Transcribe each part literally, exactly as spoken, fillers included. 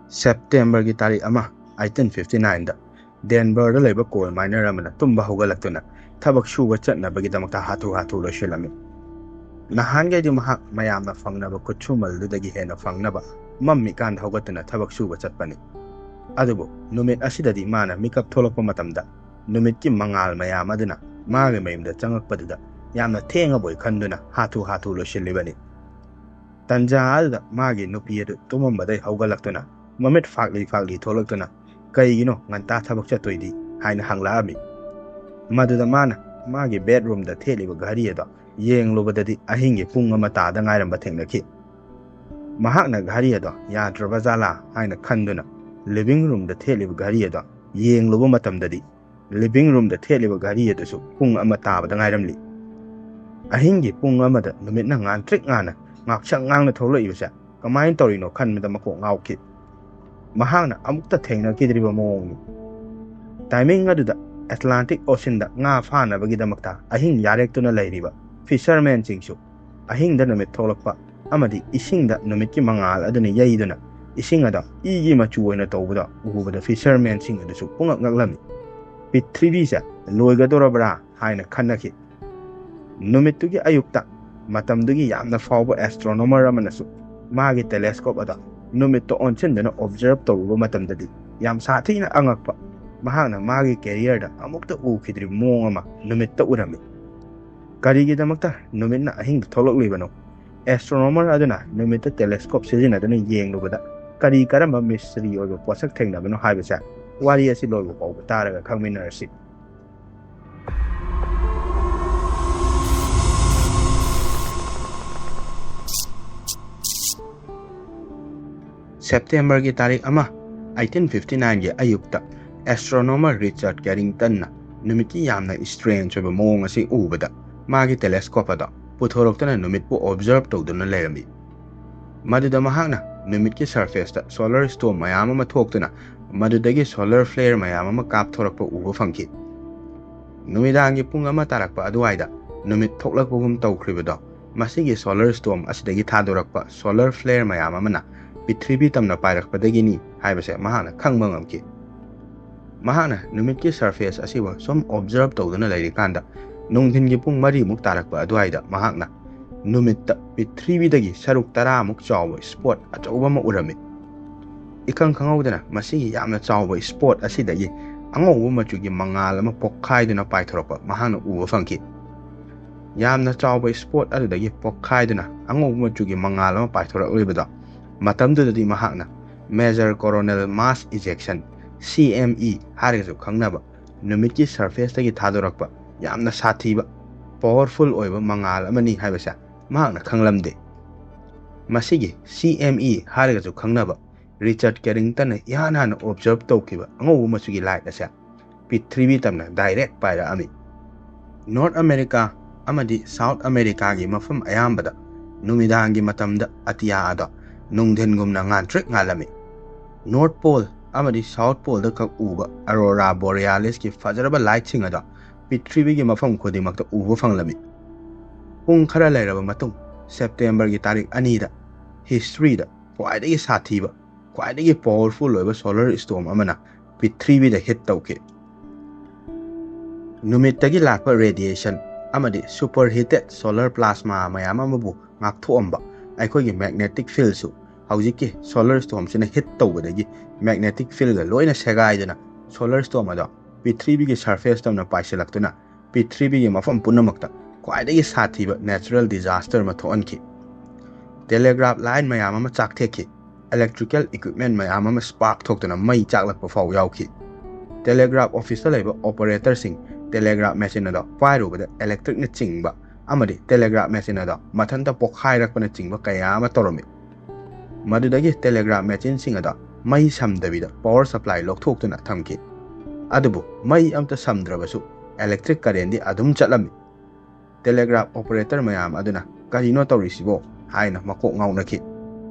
ꯁꯦꯞꯇꯦꯝꯕꯔꯒꯤ ꯇꯥꯔꯤꯛ ꯑꯃ, ꯑꯩꯠꯇꯤꯟ ꯐꯤꯐꯇꯤ ꯅꯥꯏꯟꯗ ꯗꯦꯟꯕꯔꯗ ꯂꯩꯕ ꯀꯣꯜ ꯃꯥꯏꯅꯔ ꯑꯃꯅ ꯇꯨꯝꯕ ꯍꯧꯒꯠꯂꯛꯇꯨꯅ ꯊꯕꯛ ꯁꯨꯕ ꯆꯠꯅꯕꯒꯤꯗꯃꯛꯇ ꯍꯥꯊꯨ ꯍꯥꯊꯨ ꯂꯣꯏꯁꯤꯜꯂꯝꯃꯤ꯫ ꯅꯍꯥꯟꯈꯩꯗꯤ ꯃꯍꯥꯛ ꯃꯌꯥꯝꯅ ꯐꯪꯅꯕ ꯈꯨꯠꯁꯨꯃꯜꯗꯨꯗꯒꯤ ꯍꯦꯟꯅ ꯐꯪꯅꯕ ꯃꯝꯃꯤꯀꯥꯟꯗ ꯍꯧꯒꯠꯇꯨꯅ ꯊꯕꯛ ꯁꯨꯕ ꯆꯠꯄꯅꯤ꯫ ꯑꯗꯨꯕꯨ ꯅꯨꯃꯤꯠ ꯑꯁꯤꯗꯗꯤ ꯃꯥꯅ ꯃꯤꯀꯞ ꯊꯣꯛꯂꯛꯄ ꯃꯇꯝꯗ ꯅꯨꯃꯤꯠꯀꯤ ꯃꯉꯥꯜ ꯃꯌꯥꯝ ꯑꯗꯨꯅ ꯃꯥꯒꯤ ꯃꯌꯨꯝꯗ ꯆꯪꯉꯛꯄꯗꯨꯗ ꯌꯥꯝꯅ ꯊꯦꯡꯉꯕꯣꯏ ꯈꯟꯗꯨꯅ ꯍꯥꯊꯨ ꯍꯥꯊꯨ ꯂꯣꯏꯁꯤꯜꯂꯤꯕꯅꯤ꯫ ꯇꯟꯖꯥ ꯑꯗꯨꯗ ꯃꯥꯒꯤ ꯅꯨꯄꯤ ꯑꯗꯨ ꯇꯨꯝꯃꯝꯕꯗꯩ ꯍꯧꯒꯠꯂꯛꯇꯨꯅ ꯃꯃꯤꯠ ꯐꯥꯛꯂꯤ ꯐꯥꯛꯂꯤ ꯊꯣꯛꯂꯛꯇꯨꯅ "ꯀꯩꯒꯤꯅꯣ ꯉꯟꯇꯥ ꯊꯕꯛ ꯆꯠꯇꯣꯏꯗꯤ?" ꯍꯥꯏꯅ ꯍꯪꯂꯛꯑꯝꯃꯤ꯫ ꯃꯗꯨꯗ ꯃꯥꯅ ꯃꯥꯒꯤ ꯕꯦꯠꯔꯨꯝꯗ ꯊꯦꯠꯂꯤꯕ ꯘꯔꯤ ꯑꯗꯣ ꯌꯦꯡꯂꯨꯕꯗꯗꯤ ꯑꯍꯤꯡꯒꯤ ꯄꯨꯡ ꯑꯃ ꯇꯥꯗ ꯉꯥꯏꯔꯝꯕ ꯊꯦꯡꯅꯈꯤ꯫ ꯃꯍꯥꯛꯅ ꯘꯔꯤ ꯑꯗꯣ ꯌꯥꯗ꯭ꯔꯕ ꯖꯥꯂꯥ ꯍꯥꯏꯅ ꯈꯟꯗꯨꯅ ꯂꯤꯚꯤꯡ ꯔꯨꯝꯗ ꯊꯦꯠꯂꯤꯕ ꯘꯔꯤ ꯑꯗꯣ ꯌꯦꯡꯂꯨꯕ ꯃꯇꯝꯗꯗꯤ ꯂꯤꯚꯤꯡ ꯔꯨꯝꯗ ꯊꯦꯠꯂꯤꯕ ꯘꯔꯤ ꯑꯗꯨꯁꯨ ꯄꯨꯡ ꯑꯃ ꯇꯥꯕꯗ ꯉꯥꯏꯔꯝꯂꯤ꯫ ꯑꯍꯤꯡꯒꯤ ꯄꯨꯡ ꯑꯃꯗ ꯅꯨꯃꯤꯠꯅ ꯉꯥꯟꯇ꯭ꯔꯤꯛ ꯉꯥꯟꯅ ꯉꯥꯛꯁꯪ ꯉꯥꯡꯅ ꯊꯣꯛꯂꯛꯏꯕꯁꯦ ꯀꯃꯥꯏꯅ ꯇꯧꯔꯤꯅꯣ ꯈꯟꯕꯗ ꯃꯀꯣꯛ ꯉꯥꯎꯈꯤ꯫ ꯃꯍꯥꯛꯅ ꯑꯃꯨꯛꯇ ꯊꯦꯡꯅꯈꯤꯗ꯭ꯔꯤꯕ ꯃꯑꯣꯡꯅꯤ꯫ ꯇꯥꯏꯃꯤꯡ ꯑꯗꯨꯗ ꯑꯦꯠꯂꯥꯟꯇꯤꯛ ꯑꯣꯁꯤꯟꯗ ꯉꯥ ꯐꯥꯅꯕꯒꯤꯗꯃꯛꯇ ꯑꯍꯤꯡ ꯌꯥꯔꯦꯛꯇꯨꯅ ꯂꯩꯔꯤꯕ ꯐꯤꯁꯔꯃꯦꯟꯁꯤꯡꯁꯨ ꯑꯍꯤꯡꯗ ꯅꯨꯃꯤꯠ ꯊꯣꯛꯂꯛꯄ ꯑꯃꯗꯤ ꯏꯁꯤꯡꯗ ꯅꯨꯃꯤꯠꯀꯤ ꯃꯉꯥꯜ ꯑꯗꯨꯅ ꯌꯩꯗꯨꯅ ꯏꯁꯤꯡ ꯑꯗꯣ ꯏꯒꯤ ꯃꯆꯨ ꯑꯣꯏꯅ ꯇꯧꯕꯗ ꯎꯕꯗ ꯐꯤꯁꯔꯃꯦꯟꯁꯤꯡ ꯑꯗꯨꯁꯨ ꯄꯨꯡꯉꯛ ꯉꯛꯂꯝꯃꯤ꯫ ꯄ꯭ꯔꯤꯊꯤꯕꯤꯁꯦ ꯂꯣꯏꯒꯗꯧꯔꯕ꯭ꯔꯥ ꯍꯥꯏꯅ ꯈꯟꯅꯈꯤ꯫ ꯅꯨꯃꯤꯠꯇꯨꯒꯤ ꯑꯌꯨꯛꯇ ꯃꯇꯝꯗꯨꯒꯤ ꯌꯥꯝꯅ ꯐꯥꯎꯕ ꯑꯦꯁꯇ꯭ꯔꯣꯅꯣꯃꯔ ꯑꯃꯅꯁꯨ ꯃꯥꯒꯤ ꯇꯦꯂꯦꯁꯀꯣꯞ ꯑꯗꯣ ꯅꯨꯃꯤꯠꯇ ꯑꯣꯟꯁꯤꯟꯗꯨꯅ ꯑꯣꯕꯖꯔꯕ ꯇꯧꯔꯨꯕ ꯃꯇꯝꯗꯗꯤ ꯌꯥꯝ ꯁꯥꯊꯤꯅ ꯑꯉꯛꯄ, ꯃꯍꯥꯛꯅ ꯃꯥꯒꯤ ꯀꯦꯔꯤꯌꯔꯗ ꯑꯃꯨꯛꯇ ꯎꯈꯤꯗ꯭ꯔꯤꯕ ꯃꯑꯣꯡ ꯑꯃ ꯅꯨꯃꯤꯠꯇ ꯎꯔꯝꯃꯤ꯫ ꯀꯔꯤꯒꯤꯗꯃꯛꯇ ꯅꯨꯃꯤꯠꯅ ꯑꯍꯤꯡꯗ ꯊꯣꯛꯂꯛꯂꯤꯕꯅꯣ? ꯑꯦꯁꯇ꯭ꯔꯣꯅꯣꯃꯔ ꯑꯗꯨꯅ ꯅꯨꯃꯤꯠꯇ ꯇꯦꯂꯦꯁꯀꯣꯞ ꯁꯤꯖꯤꯟꯅꯗꯨꯅ ꯌꯦꯡꯂꯨꯕꯗ ꯀꯔꯤ ꯀꯔꯝꯕ ꯃꯤꯁꯇ꯭ꯔꯤ ꯑꯣꯏꯕ ꯄꯣꯠꯁꯛ ꯊꯦꯡꯅꯕꯅꯣ ꯍꯥꯏꯕꯁꯦ ꯋꯥꯔꯤ ꯑꯁꯤ ꯂꯣꯏꯕ ꯐꯥꯎꯕ ꯇꯥꯔꯒ ꯈꯪꯃꯤꯟꯅꯔꯁꯤ꯫ ꯁꯦꯞꯇꯦꯝꯕꯔꯒꯤ ꯇꯥꯔꯤꯛ ꯑꯃ, ꯑꯩꯠꯇꯤꯟ ꯐꯤꯐꯇꯤ ꯅꯥꯏꯟꯒꯤ ꯑꯌꯨꯛꯇ ꯑꯦꯁꯇ꯭ꯔꯣꯅꯣꯃꯔ ꯔꯤꯆꯥꯔꯗ ꯀꯦꯔꯤꯡꯇꯟꯅ ꯅꯨꯃꯤꯠꯀꯤ ꯌꯥꯝꯅ ꯁ꯭ꯇ꯭ꯔꯦꯟꯖ ꯑꯣꯏꯕ ꯃꯑꯣꯡ ꯑꯁꯤ ꯎꯕꯗ ꯃꯥꯒꯤ ꯇꯦꯂꯦꯁꯀꯣꯞ ꯑꯗꯣ ꯄꯨꯊꯣꯔꯛꯇꯨꯅ ꯅꯨꯃꯤꯠꯄꯨ ꯑꯣꯕꯖꯔꯕ ꯇꯧꯗꯨꯅ ꯂꯩꯔꯝꯃꯤ꯫ ꯃꯗꯨꯗ ꯃꯍꯥꯛꯅ ꯅꯨꯃꯤꯠꯀꯤ ꯁꯔꯐꯦꯁꯇ ꯁꯣꯂꯔ ꯁ꯭ꯇꯣꯔꯝ ꯃꯌꯥꯝ ꯑꯃ ꯊꯣꯛꯇꯨꯅ ꯃꯗꯨꯗꯒꯤ ꯁꯣꯂꯔ ꯐ꯭ꯂꯦꯌꯔ ꯃꯌꯥꯝ ꯑꯃ ꯀꯥꯞꯊꯣꯔꯛꯄ ꯎꯕ ꯐꯪꯈꯤ꯫ ꯅꯨꯃꯤꯗꯥꯡꯒꯤ ꯄꯨꯡ ꯑꯃ ꯇꯥꯔꯛꯄ ꯑꯗꯨꯋꯥꯏꯗ ꯅꯨꯃꯤꯠ ꯊꯣꯛꯂꯛꯄꯒꯨꯝ ꯇꯧꯈ꯭ꯔꯤꯕꯗꯣ ꯃꯁꯤꯒꯤ ꯁꯣꯂꯔ ꯁ꯭ꯇꯣꯔꯝ ꯑꯁꯤꯗꯒꯤ ꯊꯥꯗꯣꯔꯛꯄ ꯁꯣꯂꯔ ꯐ꯭ꯂꯦꯌꯔ ꯃꯌꯥꯝ ꯑꯃꯅ ꯄ꯭ꯔꯤꯊꯤꯕꯤ ꯇꯝꯅ ꯄꯥꯏꯔꯛꯄꯗꯒꯤꯅꯤ ꯍꯥꯏꯕꯁꯦ ꯃꯍꯥꯛꯅ ꯈꯪꯕ ꯉꯝꯈꯤ꯫ ꯃꯍꯥꯛꯅ ꯅꯨꯃꯤꯠꯀꯤ ꯁꯔꯐꯦꯁ ꯑꯁꯤꯕꯨ ꯁꯨꯝ ꯑꯣꯕꯖꯔꯕ ꯇꯧꯗꯨꯅ ꯂꯩꯔꯤꯀꯥꯟꯗ, ꯅꯨꯡꯊꯤꯟꯒꯤ ꯄꯨꯡ ꯃꯔꯤꯃꯨꯛ ꯇꯥꯔꯛꯄ ꯑꯗꯨꯋꯥꯏꯗ ꯃꯍꯥꯛꯅ ꯅꯨꯃꯤꯠꯇ ꯄ꯭ꯔꯤꯊꯤꯕꯤꯗꯒꯤ ꯁꯔꯨꯛ ꯇꯔꯥꯃꯨꯛ ꯆꯥꯎꯕ ꯏꯁꯄꯣꯠ ꯑꯆꯧꯕ ꯑꯃ ꯎꯔꯝꯃꯤ꯫ ꯏꯈꯪ ꯈꯪꯍꯧꯗꯅ ꯃꯁꯤꯒꯤ ꯌꯥꯝꯅ ꯆꯥꯎꯕ ꯏꯁꯄꯣꯠ ꯑꯁꯤꯗꯒꯤ ꯑꯉꯧꯕ ꯃꯆꯨꯒꯤ ꯃꯉꯥꯜ ꯑꯃ ꯄꯣꯛꯈꯥꯏꯗꯨꯅ ꯄꯥꯏꯊꯣꯔꯛꯄ ꯃꯍꯥꯛꯅ ꯎꯕ ꯐꯪꯈꯤ꯫ ꯌꯥꯝꯅ ꯆꯥꯎꯕ ꯏꯁꯄꯣꯠ ꯑꯗꯨꯗꯒꯤ ꯄꯣꯛꯈꯥꯏꯗꯨꯅ ꯑꯉꯧꯕ ꯃꯆꯨꯒꯤ ꯃꯉꯥꯜ ꯑꯃ ꯄꯥꯏꯊꯣꯔꯛꯂꯤꯕꯗꯣ, ꯃꯇꯝꯗꯨꯗꯗꯤ ꯃꯍꯥꯛꯅ ꯃꯦꯖꯔ ꯀꯣꯔꯣꯅꯦꯜ ꯃꯥꯁ ꯏꯖꯦꯛꯁꯟ, ꯁꯤ ꯑꯦꯝ ꯏ ꯍꯥꯏꯔꯒꯁꯨ ꯈꯪꯅꯕ, ꯅꯨꯃꯤꯠꯀꯤ ꯁꯔꯐꯦꯁꯇꯒꯤ ꯊꯥꯗꯣꯔꯛꯄ ꯌꯥꯝꯅ ꯁꯥꯊꯤꯕ, ꯄꯥꯋꯔꯐꯨꯜ ꯑꯣꯏꯕ ꯃꯉꯥꯜ ꯑꯃꯅꯤ ꯍꯥꯏꯕꯁꯦ ꯃꯍꯥꯛꯅ ꯈꯪꯂꯝꯗꯦ꯫ ꯃꯁꯤꯒꯤ ꯁꯤ ꯑꯦꯝ ꯏ ꯍꯥꯏꯔꯒꯁꯨ ꯈꯪꯅꯕ ꯔꯤꯆꯥꯔꯗ ꯀꯦꯔꯤꯡꯇꯟꯅ ꯏꯍꯥꯟ ꯍꯥꯟꯅ ꯑꯣꯕꯖꯔꯕ ꯇꯧꯈꯤꯕ ꯑꯉꯧꯕ ꯃꯆꯨꯒꯤ ꯂꯥꯏꯠ ꯑꯁꯦ ꯄ꯭ꯔꯤꯊꯤꯕꯤ ꯇꯝꯅ ꯗꯥꯏꯔꯦꯛ ꯄꯥꯏꯔꯛꯑꯝꯃꯤ꯫ ꯅꯣꯔꯠ ꯑꯃꯦꯔꯤꯀꯥ ꯑꯃꯗꯤ ꯁꯥꯎꯠ ꯑꯃꯦꯔꯤꯀꯥꯒꯤ ꯃꯐꯝ ꯑꯌꯥꯝꯕꯗ ꯅꯨꯃꯤꯗꯥꯡꯒꯤ ꯃꯇꯝꯗ ꯑꯇꯤꯌꯥ ꯑꯗꯣ ꯅꯨꯡꯊꯤꯟꯒꯨꯝꯅ ꯉꯥꯟꯇ꯭ꯔꯤꯛ ꯉꯥꯜꯂꯝꯃꯤ꯫ ꯅꯣꯔꯠ ꯄꯣꯜ ꯑꯃꯗꯤ ꯁꯥꯎꯠ ꯄꯣꯜꯗ ꯈꯛ ꯎꯕ ꯑꯔꯣꯔꯥ ꯕꯣꯔꯤꯌꯥꯂꯤꯁꯀꯤ ꯐꯖꯔꯕ ꯂꯥꯏꯠꯁꯤꯡ ꯑꯗꯣ ꯄ꯭ꯔꯤꯊꯤꯕꯤꯒꯤ ꯃꯐꯝ ꯈꯨꯗꯤꯡꯃꯛꯇ ꯎꯕ ꯐꯪꯂꯝꯃꯤ꯫ ꯄꯨꯡ ꯈꯔ ꯂꯩꯔꯕ ꯃꯇꯨꯡ, ꯁꯦꯞꯇꯦꯝꯕꯔꯒꯤ ꯇꯥꯔꯤꯛ ꯑꯅꯤꯗ ꯍꯤꯁꯇ꯭ꯔꯤꯗ ꯈ꯭ꯋꯥꯏꯗꯒꯤ ꯁꯥꯊꯤꯕ, ꯈ꯭ꯋꯥꯏꯗꯒꯤ ꯄꯥꯋꯔꯐꯨꯜ ꯑꯣꯏꯕ ꯁꯣꯂꯔ ꯁ꯭ꯇꯣꯔꯝ ꯑꯃꯅ ꯄ꯭ꯔꯤꯊꯤꯕꯤꯗ ꯍꯤꯠ ꯇꯧꯈꯤ꯫ ꯅꯨꯃꯤꯠꯇꯒꯤ ꯂꯥꯛꯄ ꯔꯦꯗꯤꯌꯦꯁꯟ ꯑꯃꯗꯤ ꯁꯨꯄꯔ ꯍꯤꯇꯦꯠ ꯁꯣꯂꯔ ꯄ꯭ꯂꯥꯁꯃꯥ ꯃꯌꯥꯝ ꯑꯃꯕꯨ ꯉꯥꯛꯊꯣꯛꯑꯝꯕ ꯑꯩꯈꯣꯏꯒꯤ ꯃꯦꯒꯅꯦꯇꯤꯛ ꯐꯤꯜꯁꯨ ꯍꯧꯖꯤꯛꯀꯤ ꯁꯣꯂꯔ ꯁ꯭ꯇꯣꯔꯝꯁꯤꯅ ꯍꯤꯠ ꯇꯧꯕꯗꯒꯤ ꯃꯦꯒꯅꯦꯇꯤꯛ ꯐꯤꯜꯒ ꯂꯣꯏꯅ ꯁꯦꯒꯥꯏꯗꯨꯅ ꯁꯣꯂꯔ ꯁ꯭ꯇꯣꯔꯝ ꯑꯗꯣ ꯄ꯭ꯔꯤꯊꯤꯕꯤꯒꯤ ꯁꯔꯐꯦꯁ ꯇꯝꯅ ꯄꯥꯏꯁꯤꯜꯂꯛꯇꯨꯅ ꯄ꯭ꯔꯤꯊꯤꯕꯤꯒꯤ ꯃꯐꯝ ꯄꯨꯝꯅꯃꯛꯇ ꯈ꯭ꯋꯥꯏꯗꯒꯤ ꯁꯥꯊꯤꯕ ꯅꯦꯆꯔꯦꯜ ꯗꯤꯖꯥꯁꯇꯔ ꯑꯃ ꯊꯣꯛꯍꯟꯈꯤ꯫ ꯇꯦꯂꯦꯒ꯭ꯔꯥꯐ ꯂꯥꯏꯟ ꯃꯌꯥꯝ ꯑꯃ ꯆꯥꯛꯊꯦꯛꯈꯤ꯫ ꯏꯂꯦꯛꯇ꯭ꯔꯤꯀꯦꯜ ꯏꯀ꯭ꯋꯤꯞꯃꯦꯟ ꯃꯌꯥꯝ ꯑꯃ ꯁ꯭ꯄꯥꯔꯛ ꯊꯣꯛꯇꯨꯅ ꯃꯩ ꯆꯥꯛꯂꯛꯄ ꯐꯥꯎ ꯌꯥꯎꯈꯤ꯫ ꯇꯦꯂꯦꯒ꯭ꯔꯥꯐ ꯑꯣꯐꯤꯁꯇ ꯂꯩꯕ ꯑꯣꯄꯔꯦꯇꯔꯁꯤꯡ ꯇꯦꯂꯦꯒ꯭ꯔꯥꯐ ꯃꯦꯆꯤꯟ ꯑꯗꯣ ꯄꯥꯏꯔꯨꯕꯗ ꯏꯂꯦꯛꯇ꯭ꯔꯤꯛꯅ ꯆꯤꯡꯕ ꯑꯃꯗꯤ ꯇꯦꯂꯦꯒ꯭ꯔꯥꯐ ꯃꯦꯆꯤꯟ ꯑꯗꯣ ꯃꯊꯟꯇ ꯄꯣꯈꯥꯏꯔꯛꯄꯅꯆꯤꯡꯕ ꯀꯌꯥ ꯑꯃ ꯇꯧꯔꯝꯃꯤ꯫ ꯃꯗꯨꯗꯒꯤ ꯇꯦꯂꯦꯒ꯭ꯔꯥꯐ ꯃꯦꯆꯤꯟꯁꯤꯡ ꯑꯗꯣ ꯃꯩ ꯁꯝꯗꯕꯤꯗ ꯄꯥꯋꯔ ꯁꯄ꯭ꯂꯥꯏ ꯂꯧꯊꯣꯛꯇꯨꯅ ꯊꯝꯈꯤ꯫ ꯑꯗꯨꯕꯨ ꯃꯩ ꯑꯝꯇ ꯁꯝꯗ꯭ꯔꯕꯁꯨ ꯏꯂꯦꯛꯇ꯭ꯔꯤꯛ ꯀꯔꯦꯟꯗꯤ ꯑꯗꯨꯝ ꯆꯠꯂꯝꯃꯤ꯫ ꯇꯦꯂꯦꯒ꯭ꯔꯥꯐ ꯑꯣꯄꯔꯦꯇꯔ ꯃꯌꯥꯝ ꯑꯗꯨꯅ "ꯀꯔꯤꯅꯣ ꯇꯧꯔꯤꯁꯤꯕꯣ?" ꯍꯥꯏꯅ ꯃꯀꯣꯛ ꯉꯥꯎꯅꯈꯤ꯫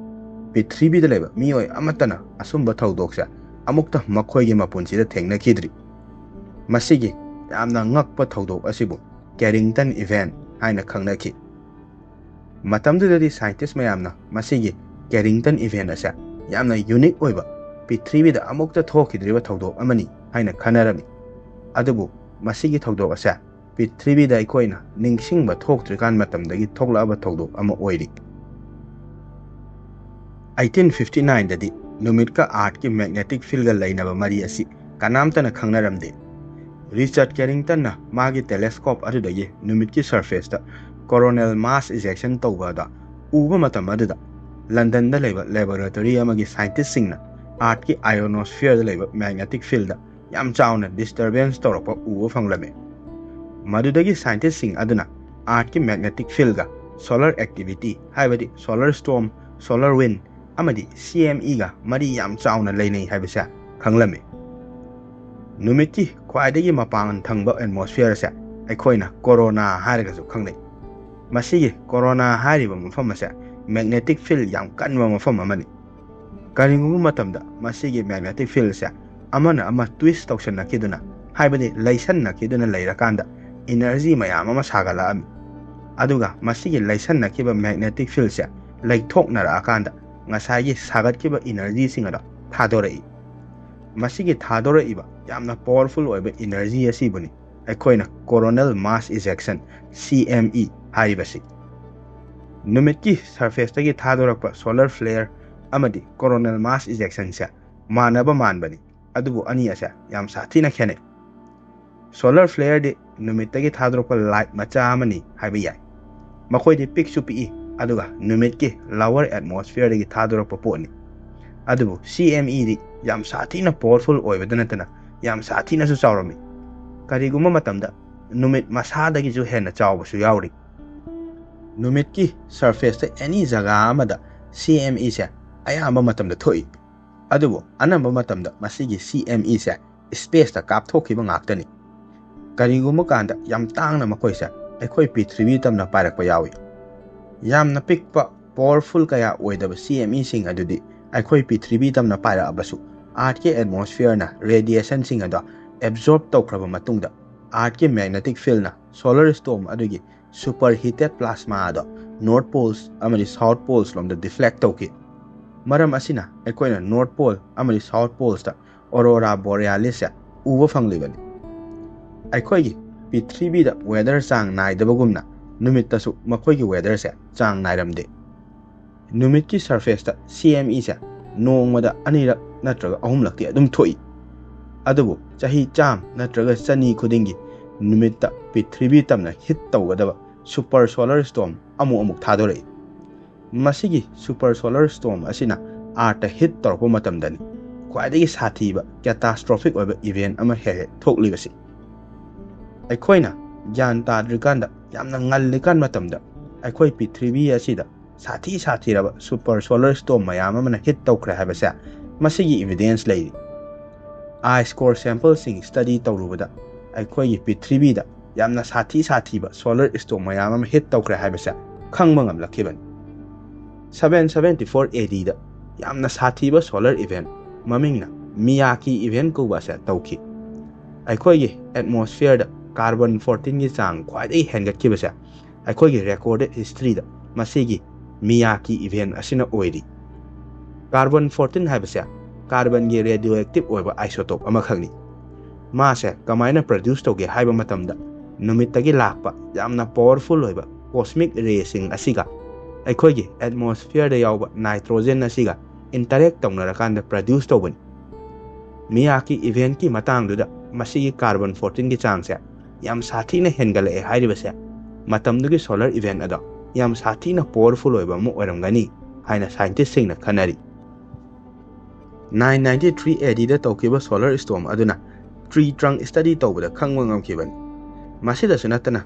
ꯄ꯭ꯔꯤꯊꯤꯕꯤꯗ ꯂꯩꯕ ꯃꯤꯑꯣꯏ ꯑꯃꯠꯇꯅ ꯑꯁꯨꯝꯕ ꯊꯧꯗꯣꯛꯁꯦ ꯑꯃꯨꯛꯇ ꯃꯈꯣꯏꯒꯤ ꯃꯄꯨꯟꯁꯤꯗ ꯊꯦꯡꯅꯈꯤꯗ꯭ꯔꯤ꯫ ꯃꯁꯤꯒꯤ ꯌꯥꯝꯅ ꯉꯛꯄ ꯊꯧꯗꯣꯛ ꯑꯁꯤꯕꯨ ꯀꯦꯔꯤꯡꯇꯟ ꯏꯚꯦꯟ ꯍꯥꯏꯅ ꯈꯪꯅꯈꯤ꯫ ꯃꯇꯝꯗꯨꯗꯗꯤ ꯁꯥꯏꯟꯇꯤꯁ ꯃꯌꯥꯝꯅ ꯃꯁꯤꯒꯤ ꯀꯦꯔꯤꯡꯇꯟ ꯏꯚꯦꯟ ꯑꯁꯦ ꯌꯥꯝꯅ ꯌꯨꯅꯤꯛ ꯑꯣꯏꯕ, ꯄ꯭ꯔꯤꯊꯤꯕꯤꯗ ꯑꯃꯨꯛꯇ ꯊꯣꯛꯈꯤꯗ꯭ꯔꯤꯕ ꯊꯧꯗꯣꯛ ꯑꯃꯅꯤ ꯍꯥꯏꯅ ꯈꯟꯅꯔꯝꯃꯤ꯫ ꯑꯗꯨꯕꯨ ꯃꯁꯤꯒꯤ ꯊꯧꯗꯣꯛ ꯑꯁꯦ ꯄ꯭ꯔꯤꯊꯤꯕꯤꯗ ꯑꯩꯈꯣꯏꯅ ꯅꯤꯡꯁꯤꯡꯕ ꯊꯣꯛꯇ꯭ꯔꯤꯀꯥꯟ ꯃꯇꯝꯗꯒꯤ ꯊꯣꯛꯂꯛꯑꯕ ꯊꯧꯗꯣꯛ ꯑꯃ ꯑꯣꯏꯔꯤ꯫ ꯑꯩꯇꯤꯟ ꯐꯤꯐꯇꯤ ꯅꯥꯏꯟꯗꯗꯤ ꯅꯨꯃꯤꯠꯀ ꯑꯥꯔꯠꯀꯤ ꯃꯦꯒꯅꯦꯇꯤꯛ ꯐꯤꯜꯒ ꯂꯩꯅꯕ ꯃꯔꯤ ꯑꯁꯤ ꯀꯅꯥꯝꯇꯅ ꯈꯪꯅꯔꯝꯗꯦ꯫ ꯔꯤꯆꯥꯔꯗ ꯀꯦꯔꯤꯡꯇꯟꯅ ꯃꯥꯒꯤ ꯇꯦꯂꯦꯁꯀꯣꯞ ꯑꯗꯨꯗꯒꯤ ꯅꯨꯃꯤꯠꯀꯤ ꯁꯔꯐꯦꯁꯇ ꯀꯣꯔꯣꯅꯦꯜ ꯃꯥꯁ ꯏꯖꯦꯛꯁꯟ ꯇꯧꯕ ꯑꯗꯨ ꯎꯕ ꯃꯇꯝ ꯑꯗꯨꯗ, ꯂꯟꯗꯟꯗ ꯂꯩꯕ ꯂꯦꯕꯣꯔꯦꯇꯣꯔꯤ ꯑꯃꯒꯤ ꯁꯥꯏꯟꯇꯤꯁꯁꯤꯡꯅ ꯑꯥꯔꯠꯀꯤ ꯑꯥꯏꯑꯣꯅꯣꯁꯐꯤꯌꯔꯗ ꯂꯩꯕ ꯃꯦꯒꯅꯦꯇꯤꯛ ꯐꯤꯜꯗ ꯌꯥꯝ ꯆꯥꯎꯅ ꯗꯤꯁꯇꯔꯕꯦꯟꯁ ꯇꯧꯔꯛꯄ ꯎꯕ ꯐꯪꯂꯝꯃꯤ꯫ ꯃꯗꯨꯗꯒꯤ ꯁꯥꯏꯟꯇꯤꯁꯁꯤꯡ ꯑꯗꯨꯅ ꯑꯥꯔꯠꯀꯤ ꯃꯦꯒꯅꯦꯇꯤꯛ ꯐꯤꯜꯒ ꯁꯣꯂꯔ ꯑꯦꯛꯇꯤꯚꯤꯇꯤ, ꯍꯥꯏꯕꯗꯤ ꯁꯣꯂꯔ ꯁ꯭ꯇꯣꯔꯝ, ꯁꯣꯂꯔ ꯋꯤꯟ ꯑꯃꯗꯤ ꯁꯤ ꯑꯦꯝ ꯏꯒ ꯃꯔꯤ ꯌꯥꯝ ꯆꯥꯎꯅ ꯂꯩꯅꯩ ꯍꯥꯏꯕꯁꯦ ꯈꯪꯂꯝꯃꯤ꯫ ꯅꯨꯃꯤꯠꯀꯤ ꯈ꯭ꯋꯥꯏꯗꯒꯤ ꯃꯄꯥꯡꯒꯜ ꯊꯪꯕ ꯑꯦꯠꯃꯣꯁꯐꯤꯌꯔꯁꯦ ꯑꯩꯈꯣꯏꯅ ꯀꯣꯔꯣꯅꯥ ꯍꯥꯏꯔꯒꯁꯨ ꯈꯪꯅꯩ꯫ ꯃꯁꯤꯒꯤ ꯀꯣꯔꯣꯅꯥ ꯍꯥꯏꯔꯤꯕ ꯃꯐꯝ ꯑꯁꯦ ꯃꯦꯒꯅꯦꯇꯤꯛ ꯐꯤꯜ ꯌꯥꯝ ꯀꯟꯕ ꯃꯐꯝ ꯑꯃꯅꯤ꯫ ꯀꯔꯤꯒꯨꯝꯕ ꯃꯇꯝꯗ ꯃꯁꯤꯒꯤ ꯃꯦꯒꯅꯦꯇꯤꯛ ꯐꯤꯜꯁꯦ ꯑꯃꯅ ꯑꯃ ꯇ꯭ꯋꯤꯁ ꯇꯧꯁꯟꯅꯈꯤꯗꯨꯅ, ꯍꯥꯏꯕꯗꯤ ꯂꯩꯁꯟꯅꯈꯤꯗꯨꯅ ꯂꯩꯔꯀꯥꯟꯗ, ꯏꯅꯔꯖꯤ ꯃꯌꯥꯝ ꯑꯃ ꯁꯥꯒꯠꯂꯛꯑꯝꯃꯤ꯫ ꯑꯗꯨꯒ ꯃꯁꯤꯒꯤ ꯂꯩꯁꯟꯅꯈꯤꯕ ꯃꯦꯒꯅꯦꯇꯤꯛ ꯐꯤꯜꯁꯦ ꯂꯩꯊꯣꯛꯅꯔꯛꯑꯀꯥꯟꯗ ꯉꯁꯥꯏꯒꯤ ꯁꯥꯒꯠꯈꯤꯕ ꯏꯅꯔꯖꯤꯁꯤꯡ ꯑꯗꯣ ꯊꯥꯗꯣꯔꯛꯏ꯫ ꯃꯁꯤꯒꯤ ꯊꯥꯗꯣꯔꯛꯏꯕ ꯌꯥꯝꯅ ꯄꯥꯋꯔꯐꯨꯜ ꯑꯣꯏꯕ ꯏꯅꯔꯖꯤ ꯑꯁꯤꯕꯨꯅꯤ ꯑꯩꯈꯣꯏꯅ ꯀꯣꯔꯣꯅꯦꯜ ꯃꯥꯁ ꯏꯖꯦꯛꯁꯟ, ꯁꯤ ꯑꯦꯝ ꯏ, ꯍꯥꯏꯔꯤꯕꯁꯤ꯫ ꯅꯨꯃꯤꯠꯀꯤ ꯁꯔꯐꯦꯁꯇꯒꯤ ꯊꯥꯗꯣꯔꯛꯄ ꯁꯣꯂꯔ ꯐ꯭ꯂꯦꯌꯔ ꯑꯃꯗꯤ ꯀꯣꯔꯣꯅꯦꯜ ꯃꯥꯁ ꯏꯖꯦꯛꯁꯟꯁꯦ ꯃꯥꯟꯅꯕ ꯃꯥꯟꯕꯅꯤ, ꯑꯗꯨꯕꯨ ꯑꯅꯤ ꯑꯁꯦ ꯌꯥꯝ ꯁꯥꯊꯤꯅ ꯈꯦꯠꯅꯩ꯫ ꯁꯣꯂꯔ ꯐ꯭ꯂꯦꯌꯔꯗꯤ ꯅꯨꯃꯤꯠꯇꯒꯤ ꯊꯥꯗꯣꯔꯛꯄ ꯂꯥꯏꯠ ꯃꯆꯥ ꯑꯃꯅꯤ ꯍꯥꯏꯕ ꯌꯥꯏ꯫ ꯃꯈꯣꯏꯗꯤ ꯄꯤꯛꯁꯨ ꯄꯤꯛꯏ, ꯑꯗꯨꯒ ꯅꯨꯃꯤꯠꯀꯤ ꯂꯋꯔ ꯑꯦꯠꯃꯣꯁꯐꯤꯌꯔꯗꯒꯤ ꯊꯥꯗꯣꯔꯛꯄ ꯄꯣꯠꯅꯤ꯫ ꯑꯗꯨꯕꯨ ꯁꯤ ꯑꯦꯝ ꯏꯗꯤ ꯌꯥꯝ ꯁꯥꯊꯤꯅ ꯄꯥꯋꯔꯐꯨꯜ ꯑꯣꯏꯕꯗ ꯅꯠꯇꯅ ꯌꯥꯝ ꯁꯥꯊꯤꯅꯁꯨ ꯆꯥꯎꯔꯝꯃꯤ꯫ ꯀꯔꯤꯒꯨꯝꯕ ꯃꯇꯝꯗ ꯅꯨꯃꯤꯠ ꯃꯁꯥꯗꯒꯤꯁꯨ ꯍꯦꯟꯅ ꯆꯥꯎꯕꯁꯨ ꯌꯥꯎꯔꯤ꯫ ꯅꯨꯃꯤꯠꯀꯤ ꯁꯔꯐꯦꯁꯇ ꯑꯦꯅꯤ ꯖꯒꯥ ꯑꯃꯗ ꯁꯤ ꯑꯦꯝ ꯏꯁꯦ ꯑꯌꯥꯝꯕ ꯃꯇꯝꯗ ꯊꯣꯛꯏ꯫ ꯑꯗꯨꯕꯨ ꯑꯅꯝꯕ ꯃꯇꯝꯗ ꯃꯁꯤꯒꯤ ꯁꯤ ꯑꯦꯝ ꯏꯁꯦ ꯁ꯭ꯄꯦꯁꯇ ꯀꯥꯞꯊꯣꯛꯈꯤꯕ ꯉꯥꯛꯇꯅꯤ꯫ ꯀꯔꯤꯒꯨꯝꯕ ꯀꯥꯟꯗ ꯌꯥꯝ ꯇꯥꯡꯅ ꯃꯈꯣꯏꯁꯦ ꯑꯩꯈꯣꯏ ꯄ꯭ꯔꯤꯊꯤꯕꯤ ꯇꯝꯅ ꯄꯥꯏꯔꯛꯄ ꯌꯥꯎꯏ꯫ ꯌꯥꯝꯅ ꯄꯤꯛꯄ, ꯄꯥꯋꯔꯐꯨꯜ ꯀꯌꯥ ꯑꯣꯏꯗꯕ ꯁꯤ ꯑꯦꯝ ꯏꯁꯤꯡ ꯑꯗꯨꯗꯤ ꯑꯩꯈꯣꯏ ꯄ꯭ꯔꯤꯊꯤꯕꯤ ꯇꯝꯅ ꯄꯥꯏꯔꯛꯑꯕꯁꯨ, ꯑꯥꯔꯠꯀꯤ ꯑꯦꯠꯃꯣꯁꯐꯤꯌꯔꯅ ꯔꯦꯗꯤꯌꯦꯁꯟꯁꯤꯡ ꯑꯗꯣ ꯑꯦꯕꯖꯣꯔꯕ ꯇꯧꯈ꯭ꯔꯕ ꯃꯇꯨꯡꯗ, ꯑꯥꯔꯠꯀꯤ ꯃꯦꯒꯅꯦꯇꯤꯛ ꯐꯤꯜꯅ ꯁꯣꯂꯔ ꯁ꯭ꯇꯣꯔꯝ ꯑꯗꯨꯒꯤ ꯁꯨꯄꯔ ꯍꯤꯇꯦꯠ ꯄ꯭ꯂꯥꯁꯃꯥ ꯑꯗꯣ North Poles ꯑꯃꯗꯤ South Poles ꯂꯣꯝꯗ deflect ꯇꯧꯈꯤ꯫ ꯃꯔꯝ ꯑꯁꯤꯅ ꯑꯩꯈꯣꯏꯅ North Pole ꯑꯃꯗꯤ South Polesꯇ Aurora Borealisꯁꯦ ꯎꯕ ꯐꯪꯂꯤꯕꯅꯤ꯫ ꯑꯩꯈꯣꯏꯒꯤ ꯄ꯭ꯔꯤꯊꯤꯕꯤꯗ weather ꯆꯥꯡ ꯅꯥꯏꯗꯕꯒꯨꯝꯅ ꯅꯨꯃꯤꯠꯇꯁꯨ ꯃꯈꯣꯏꯒꯤ weatherꯁꯦ ꯆꯥꯡ ꯅꯥꯏꯔꯝꯗꯦ꯫ ꯅꯨꯃꯤꯠꯀꯤ surfaceꯇ CMEꯁꯦ ꯅꯣꯡꯃꯗ ꯑꯅꯤꯔꯛ ꯅꯠꯇ꯭ꯔꯒ ꯑꯍꯨꯝꯂꯛꯇꯤ ꯑꯗꯨꯝ ꯊꯣꯛꯏ꯫ ꯑꯗꯨꯕꯨ ꯆꯍꯤ ꯆꯥꯝ ꯅꯠꯇ꯭ꯔꯒ ꯆꯅꯤ ꯈꯨꯗꯤꯡꯒꯤ ꯅꯨꯃꯤꯠꯇ ꯄ꯭ꯔꯤꯊꯤꯕꯤ ꯇꯝꯅ hit ꯇꯧꯒꯗꯕ super solar storm ꯑꯃꯨꯛ ꯑꯃꯨꯛ ꯊꯥꯗꯣꯔꯛꯏ꯫ ꯃꯁꯤꯒꯤ super solar storm ꯑꯁꯤꯅ Earthꯇ hit ꯇꯧꯔꯛꯄ ꯃꯇꯝꯗꯅꯤ ꯈ꯭ꯋꯥꯏꯗꯒꯤ ꯁꯥꯊꯤꯕ catastrophic ꯑꯣꯏꯕ event ꯑꯃ ꯍꯦꯛ ꯍꯦꯛ ꯊꯣꯛꯂꯤꯕꯁꯤ꯫ ꯑꯩꯈꯣꯏꯅ ꯒ꯭ꯌꯥꯟ ꯇꯥꯗ꯭ꯔꯤꯀꯥꯟꯗ, ꯌꯥꯝꯅ ꯉꯜꯂꯤꯀꯥꯟ ꯃꯇꯝꯗ ꯑꯩꯈꯣꯏ ꯄ꯭ꯔꯤꯊꯤꯕꯤ ꯑꯁꯤꯗ ꯁꯥꯊꯤ ꯁꯥꯊꯤꯔꯕ super solar storm ꯃꯌꯥꯝ ꯑꯃꯅ hit ꯇꯧꯈ꯭ꯔꯦ ꯍꯥꯏꯕꯁꯦ ꯃꯁꯤꯒꯤ evidence ꯂꯩꯔꯤ꯫ Ice core sampleꯁꯤꯡ study ꯇꯧꯔꯨꯕꯗ ꯑꯩꯈꯣꯏꯒꯤ ꯄ꯭ꯔꯤꯊꯤꯕꯤꯗ ꯌꯥꯝꯅ ꯁꯥꯊꯤ ꯁꯥꯊꯤꯕ solar storm ꯃꯌꯥꯝ ꯑꯃ hit ꯇꯧꯈ꯭ꯔꯦ ꯍꯥꯏꯕꯁꯦ ꯈꯪꯕ ꯉꯝꯂꯛꯈꯤꯕꯅꯤ꯫ Seven seventy four ADꯗ ꯌꯥꯝꯅ ꯁꯥꯊꯤꯕ solar event, ꯃꯃꯤꯡꯅ Miyake event ꯀꯧꯕ ꯑꯁꯦ ꯇꯧꯈꯤ꯫ ꯑꯩꯈꯣꯏꯒꯤ atmosphereꯗ carbon fourteenꯒꯤ ꯆꯥꯡ ꯈ꯭ꯋꯥꯏꯗꯒꯤ ꯍꯦꯟꯒꯠꯈꯤꯕꯁꯦ ꯑꯩꯈꯣꯏꯒꯤ recorded historyꯗ ꯃꯁꯤꯒꯤ Miyake event ꯑꯁꯤꯅ ꯑꯣꯏꯔꯤ꯫ Carbon fourteen ꯍꯥꯏꯕꯁꯦ carbonꯒꯤ radioactive ꯑꯣꯏꯕ isotope ꯑꯃꯈꯛꯅꯤ꯫ ꯃꯥꯁꯦ ꯀꯃꯥꯏꯅ produce ꯇꯧꯒꯦ ꯍꯥꯏꯕ ꯃꯇꯝꯗ, ꯅꯨꯃꯤꯠꯇꯒꯤ ꯂꯥꯛꯄ ꯌꯥꯝꯅ powerful ꯑꯣꯏꯕ cosmic rayꯁꯤꯡ ꯑꯁꯤꯒ ꯑꯩꯈꯣꯏꯒꯤ atmosphereꯗ ꯌꯥꯎꯕ nitrogen ꯑꯁꯤꯒ interact ꯇꯧꯅꯔꯀꯥꯟꯗ produce ꯇꯧꯕꯅꯤ꯫ Miyake eventꯀꯤ ꯃꯇꯥꯡꯗꯨꯗ ꯃꯁꯤꯒꯤ carbon fourteenꯒꯤ ꯆꯥꯡꯁꯦ ꯌꯥꯝ ꯁꯥꯊꯤꯅ ꯍꯦꯟꯒꯠꯂꯛꯑꯦ ꯍꯥꯏꯔꯤꯕꯁꯦ ꯃꯇꯝꯗꯨꯒꯤ solar event ꯑꯗꯣ ꯌꯥꯝ ꯁꯥꯊꯤꯅ powerful ꯑꯣꯏꯕ ꯑꯃ ꯑꯣꯏꯔꯝꯒꯅꯤ ꯍꯥꯏꯅ scientistꯁꯤꯡꯅ ꯈꯟꯅꯔꯤ꯫ Nine ninety three ADꯗ ꯇꯧꯈꯤꯕ solar storm ꯑꯗꯨꯅ tree trunk study ꯇꯧꯕꯗ ꯈꯪꯕ ꯉꯝꯈꯤꯕꯅꯤ꯫ ꯃꯁꯤꯗꯁꯨ ꯅꯠꯇꯅ,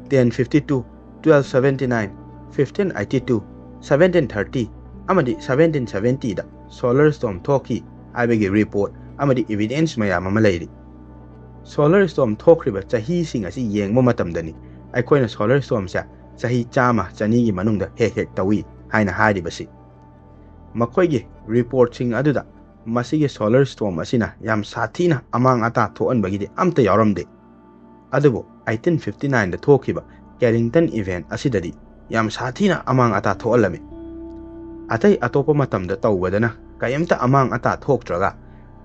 ten fifty two, twelve seventy nine, fifteen eighty two, seventeen thirty ꯑꯃꯗꯤ seventeen seventyꯗ solar storm ꯊꯣꯛꯈꯤ ꯍꯥꯏꯕꯒꯤ report ꯑꯃꯗꯤ evidence ꯃꯌꯥꯝ ꯑꯃ ꯂꯩꯔꯤ꯫ Solar storm ꯊꯣꯛꯈ꯭ꯔꯤꯕ ꯆꯍꯤꯁꯤꯡ ꯑꯁꯤ ꯌꯦꯡꯕ ꯃꯇꯝꯗꯅꯤ ꯑꯩꯈꯣꯏꯅ solar stormꯁꯦ ꯆꯍꯤ ꯆꯥꯝꯃ, ꯆꯅꯤꯒꯤ ꯃꯅꯨꯡꯗ ꯍꯦꯛ ꯍꯦꯛ ꯇꯧꯏ ꯍꯥꯏꯅ ꯍꯥꯏꯔꯤꯕꯁꯤ꯫ ꯃꯈꯣꯏꯒꯤ reportꯁꯤꯡ ꯑꯗꯨꯗ ꯃꯁꯤꯒꯤ solar storm ꯑꯁꯤꯅ ꯌꯥꯝ ꯁꯥꯊꯤꯅ ꯑꯃꯥꯡ ꯑꯇꯥ ꯊꯣꯛꯍꯟꯕꯒꯤꯗꯤ ꯑꯝꯇ ꯌꯥꯎꯔꯝꯗꯦ꯫ ꯑꯗꯨꯕꯨ eighteen fifty nineꯗ ꯊꯣꯛꯈꯤꯕ Carrington event ꯑꯁꯤꯗꯗꯤ ꯌꯥꯝ ꯁꯥꯊꯤꯅ ꯑꯃꯥꯡ ꯑꯇꯥ ꯊꯣꯛꯍꯜꯂꯝꯃꯤ꯫ ꯑꯇꯩ ꯑꯇꯣꯞꯄ ꯃꯇꯝꯗ ꯇꯧꯕꯗꯅ ꯀꯔꯤꯝꯇ ꯑꯃꯥꯡ ꯑꯇꯥ ꯊꯣꯛꯇ꯭ꯔꯒ,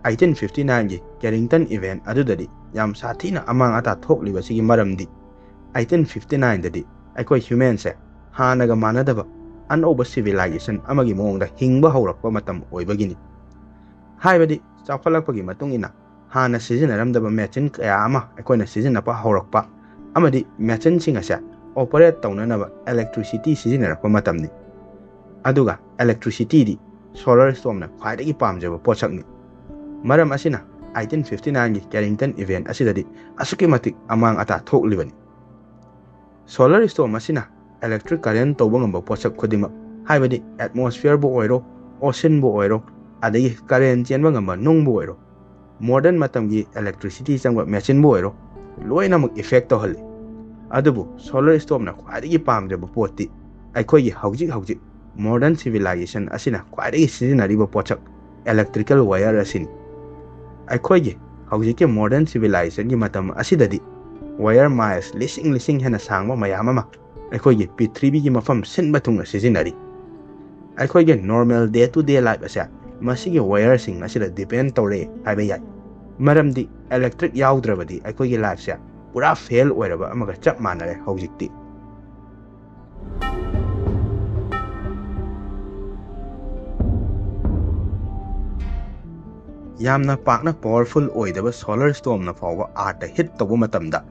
eighteen fifty nineꯒꯤ Carrington event ꯑꯗꯨꯗꯗꯤ ꯌꯥꯝ ꯁꯥꯊꯤꯅ ꯑꯃꯥꯡ ꯑꯇꯥ ꯊꯣꯛꯂꯤꯕꯁꯤꯒꯤ ꯃꯔꯝꯗꯤ, eighteen fifty nineꯗꯗꯤ ꯑꯩꯈꯣꯏ ꯍ꯭ꯌꯨꯃꯦꯟꯁꯦ ꯍꯥꯟꯅꯒ ꯃꯥꯟꯅꯗꯕ ꯑꯅꯧꯕ civilization ꯑꯃꯒꯤ ꯃꯑꯣꯡꯗ ꯍꯤꯡꯕ ꯍꯧꯔꯛꯄ ꯃꯇꯝ ꯑꯣꯏꯕꯒꯤꯅꯤ꯫ ꯍꯥꯏꯕꯗꯤ, ꯆꯥꯎꯈꯠꯂꯛꯄꯒꯤ ꯃꯇꯨꯡ ꯏꯟꯅ ꯍꯥꯟꯅ ꯁꯤꯖꯤꯟꯅꯔꯝꯗꯕ ꯃꯦꯆꯤꯟ ꯀꯌꯥ ꯑꯃ ꯑꯩꯈꯣꯏꯅ ꯁꯤꯖꯤꯟꯅꯕ ꯍꯧꯔꯛꯄ, ꯑꯃꯗꯤ ꯃꯦꯆꯤꯟꯁꯤꯡ ꯑꯁꯦ operate ꯇꯧꯅꯅꯕ electricity ꯁꯤꯖꯤꯟꯅꯔꯛꯄ ꯃꯇꯝꯅꯤ꯫ ꯑꯗꯨꯒ electricityꯗꯤ solar stormꯅ ꯈ꯭ꯋꯥꯏꯗꯒꯤ ꯄꯥꯝꯖꯕ ꯄꯣꯠꯁꯛꯅꯤ꯫ ꯃꯔꯝ ꯑꯁꯤꯅ eighteen fifty nineꯒꯤ Carrington event ꯑꯁꯤꯗꯗꯤ ꯑꯁꯨꯛꯀꯤ ꯃꯇꯤꯛ ꯑꯃꯥꯡ ꯑꯇꯥ ꯊꯣꯛꯂꯤꯕꯅꯤ꯫ Solar storm ꯑꯁꯤꯅ electric current ꯇꯧꯕ ꯉꯝꯕ ꯄꯣꯠꯁꯛ ꯈꯨꯗꯤꯡꯃꯛ, ꯍꯥꯏꯕꯗꯤ atmosphereꯕꯨ ꯑꯣꯏꯔꯣ, oceanꯕꯨ ꯑꯣꯏꯔꯣ, ꯑꯗꯒꯤ current ꯆꯦꯟꯕ ꯉꯝꯕ ꯅꯨꯡꯕꯨ ꯑꯣꯏꯔꯣ, modern ꯃꯇꯝꯒꯤ electricity ꯆꯪꯕ machineꯕꯨ ꯑꯣꯏꯔꯣ, ꯂꯣꯏꯅꯃꯛ effect ꯇꯧꯍꯜꯂꯤ꯫ ꯑꯗꯨꯕꯨ solar stormꯅ ꯈ꯭ꯋꯥꯏꯗꯒꯤ ꯄꯥꯝꯖꯕ ꯄꯣꯠꯇꯤ ꯑꯩꯈꯣꯏꯒꯤ ꯍꯧꯖꯤꯛ ꯍꯧꯖꯤꯛ modern civilization ꯑꯁꯤꯅ ꯈ꯭ꯋꯥꯏꯗꯒꯤ ꯁꯤꯖꯤꯟꯅꯔꯤꯕ ꯄꯣꯠꯁꯛ electrical wire ꯑꯁꯤꯅꯤ꯫ ꯑꯩꯈꯣꯏꯒꯤ ꯍꯧꯖꯤꯛꯀꯤ modern civilizationꯒꯤ ꯃꯇꯝ ꯑꯁꯤꯗꯗꯤ wire miles ꯂꯤꯁꯤꯡ ꯂꯤꯁꯤꯡ ꯍꯦꯟꯅ ꯁꯥꯡꯕ ꯃꯌꯥꯝ ꯑꯃ ꯑꯩꯈꯣꯏꯒꯤ ꯄ꯭ꯔꯤꯊꯤꯕꯤꯒꯤ ꯃꯐꯝ ꯁꯤꯟꯕ ꯊꯨꯡꯅ ꯁꯤꯖꯤꯟꯅꯔꯤ꯫ ꯑꯩꯈꯣꯏꯒꯤ normal day to day life ꯑꯁꯦ ꯃꯁꯤꯒꯤ wireꯁꯤꯡ ꯑꯁꯤꯗ depend ꯇꯧꯔꯦ ꯍꯥꯏꯕ ꯌꯥꯏ꯫ ꯃꯔꯝꯗꯤ electric ꯌꯥꯎꯗ꯭ꯔꯕꯗꯤ ꯑꯩꯈꯣꯏꯒꯤ lifeꯁꯦ ꯄꯨꯔꯥ fail ꯑꯣꯏꯔꯕ ꯑꯃꯒ ꯆꯞ ꯃꯥꯟꯅꯔꯦ ꯍꯧꯖꯤꯛꯇꯤ꯫ ꯌꯥꯝꯅ ꯄꯥꯛꯅ powerful ꯑꯣꯏꯗꯕ solar stormꯅ ꯐꯥꯎꯕ Earthꯇ hit ꯇꯧꯕ ꯃꯇꯝꯗ,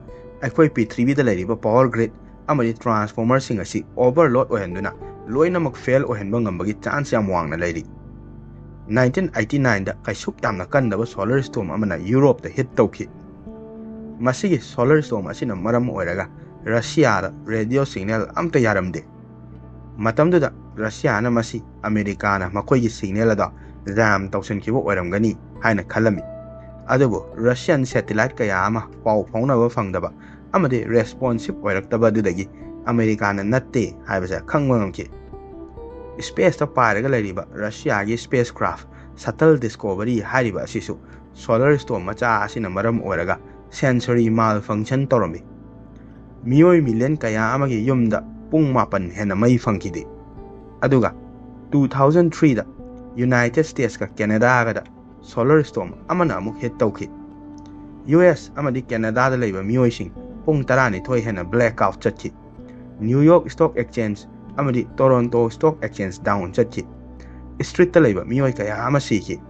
ꯑꯩꯈꯣꯏ ꯄ꯭ꯔꯤꯊꯤꯕꯤꯗ ꯂꯩꯔꯤꯕ power grid ꯑꯃꯗꯤ transformerꯁꯤꯡ ꯑꯁꯤ overload ꯑꯣꯏꯍꯟꯗꯨꯅ ꯂꯣꯏꯅꯃꯛ fail ꯑꯣꯏꯍꯟꯕ ꯉꯝꯕꯒꯤ chance ꯌꯥꯝ ꯋꯥꯡꯅ ꯂꯩꯔꯤ꯫ Nineteen eighty nineꯗ ꯀꯩꯁꯨꯛ ꯌꯥꯝꯅ ꯀꯟꯗꯕ solar storm ꯑꯃꯅ Europeꯇ hit ꯇꯧꯈꯤ꯫ ꯃꯁꯤꯒꯤ solar storm ꯑꯁꯤꯅ ꯃꯔꯝ ꯑꯣꯏꯔꯒ Russiaꯗ radio signal ꯑꯝꯇ ꯌꯥꯔꯝꯗꯦ꯫ ꯃꯇꯝꯗꯨꯗ Russiaꯅ ꯃꯁꯤ ꯑꯃꯦꯔꯤꯀꯥꯅ ꯃꯈꯣꯏꯒꯤ signal ꯑꯗꯣ jam ꯇꯧꯁꯤꯟꯈꯤꯕ ꯑꯣꯏꯔꯝꯒꯅꯤ ꯍꯥꯏꯅ ꯈꯜꯂꯝꯃꯤ꯫ ꯑꯗꯨꯕꯨ Russian satellite ꯀꯌꯥ ꯑꯃ ꯄꯥꯎ ꯐꯥꯎꯅꯕ ꯐꯪꯗꯕ ꯑꯃꯗꯤ responsive ꯑꯣꯏꯔꯛꯇꯕ ꯑꯗꯨꯗꯒꯤ ꯑꯃꯦꯔꯤꯀꯥꯅ ꯅꯠꯇꯦ ꯍꯥꯏꯕꯁꯦ ꯈꯪꯕ ꯉꯝꯈꯤ꯫ Spaceꯇ ꯄꯥꯏꯔꯒ ꯂꯩꯔꯤꯕ Russiaꯒꯤ spacecraft Shuttle Discovery ꯍꯥꯏꯔꯤꯕ ꯑꯁꯤꯁꯨ solar storm ꯃꯆꯥ ꯑꯁꯤꯅ ꯃꯔꯝ ꯑꯣꯏꯔꯒ sensory malfunction ꯇꯧꯔꯝꯃꯤ꯫ ꯃꯤꯑꯣꯏ million ꯀꯌꯥ ꯑꯃꯒꯤ ꯌꯨꯝꯗ ꯄꯨꯡ ꯃꯥꯄꯟ ꯍꯦꯟꯅ ꯃꯩ ꯐꯪꯈꯤꯗꯦ꯫ ꯑꯗꯨꯒ two thousand three ꯗ United States ꯀ Canada ꯒꯗ solar storm ꯑꯃꯅ ꯑꯃꯨꯛ hit ꯇꯧꯈꯤ꯫ U S ꯑꯃꯗꯤ Canada ꯗ ꯂꯩꯕ ꯃꯤꯑꯣꯏꯁꯤꯡ ꯄꯨꯡ ꯇꯔꯥꯅꯤꯊꯣꯏ ꯍꯦꯟꯅ blackout ꯆꯠꯈꯤ꯫ New York Stock Exchange ꯑꯃꯗꯤ Toronto Stock Exchange down ꯆꯠꯈꯤ꯫ Street ꯇ ꯂꯩꯕ ꯃꯤꯑꯣꯏ ꯀꯌꯥ ꯑꯃ ꯁꯤꯈꯤ꯫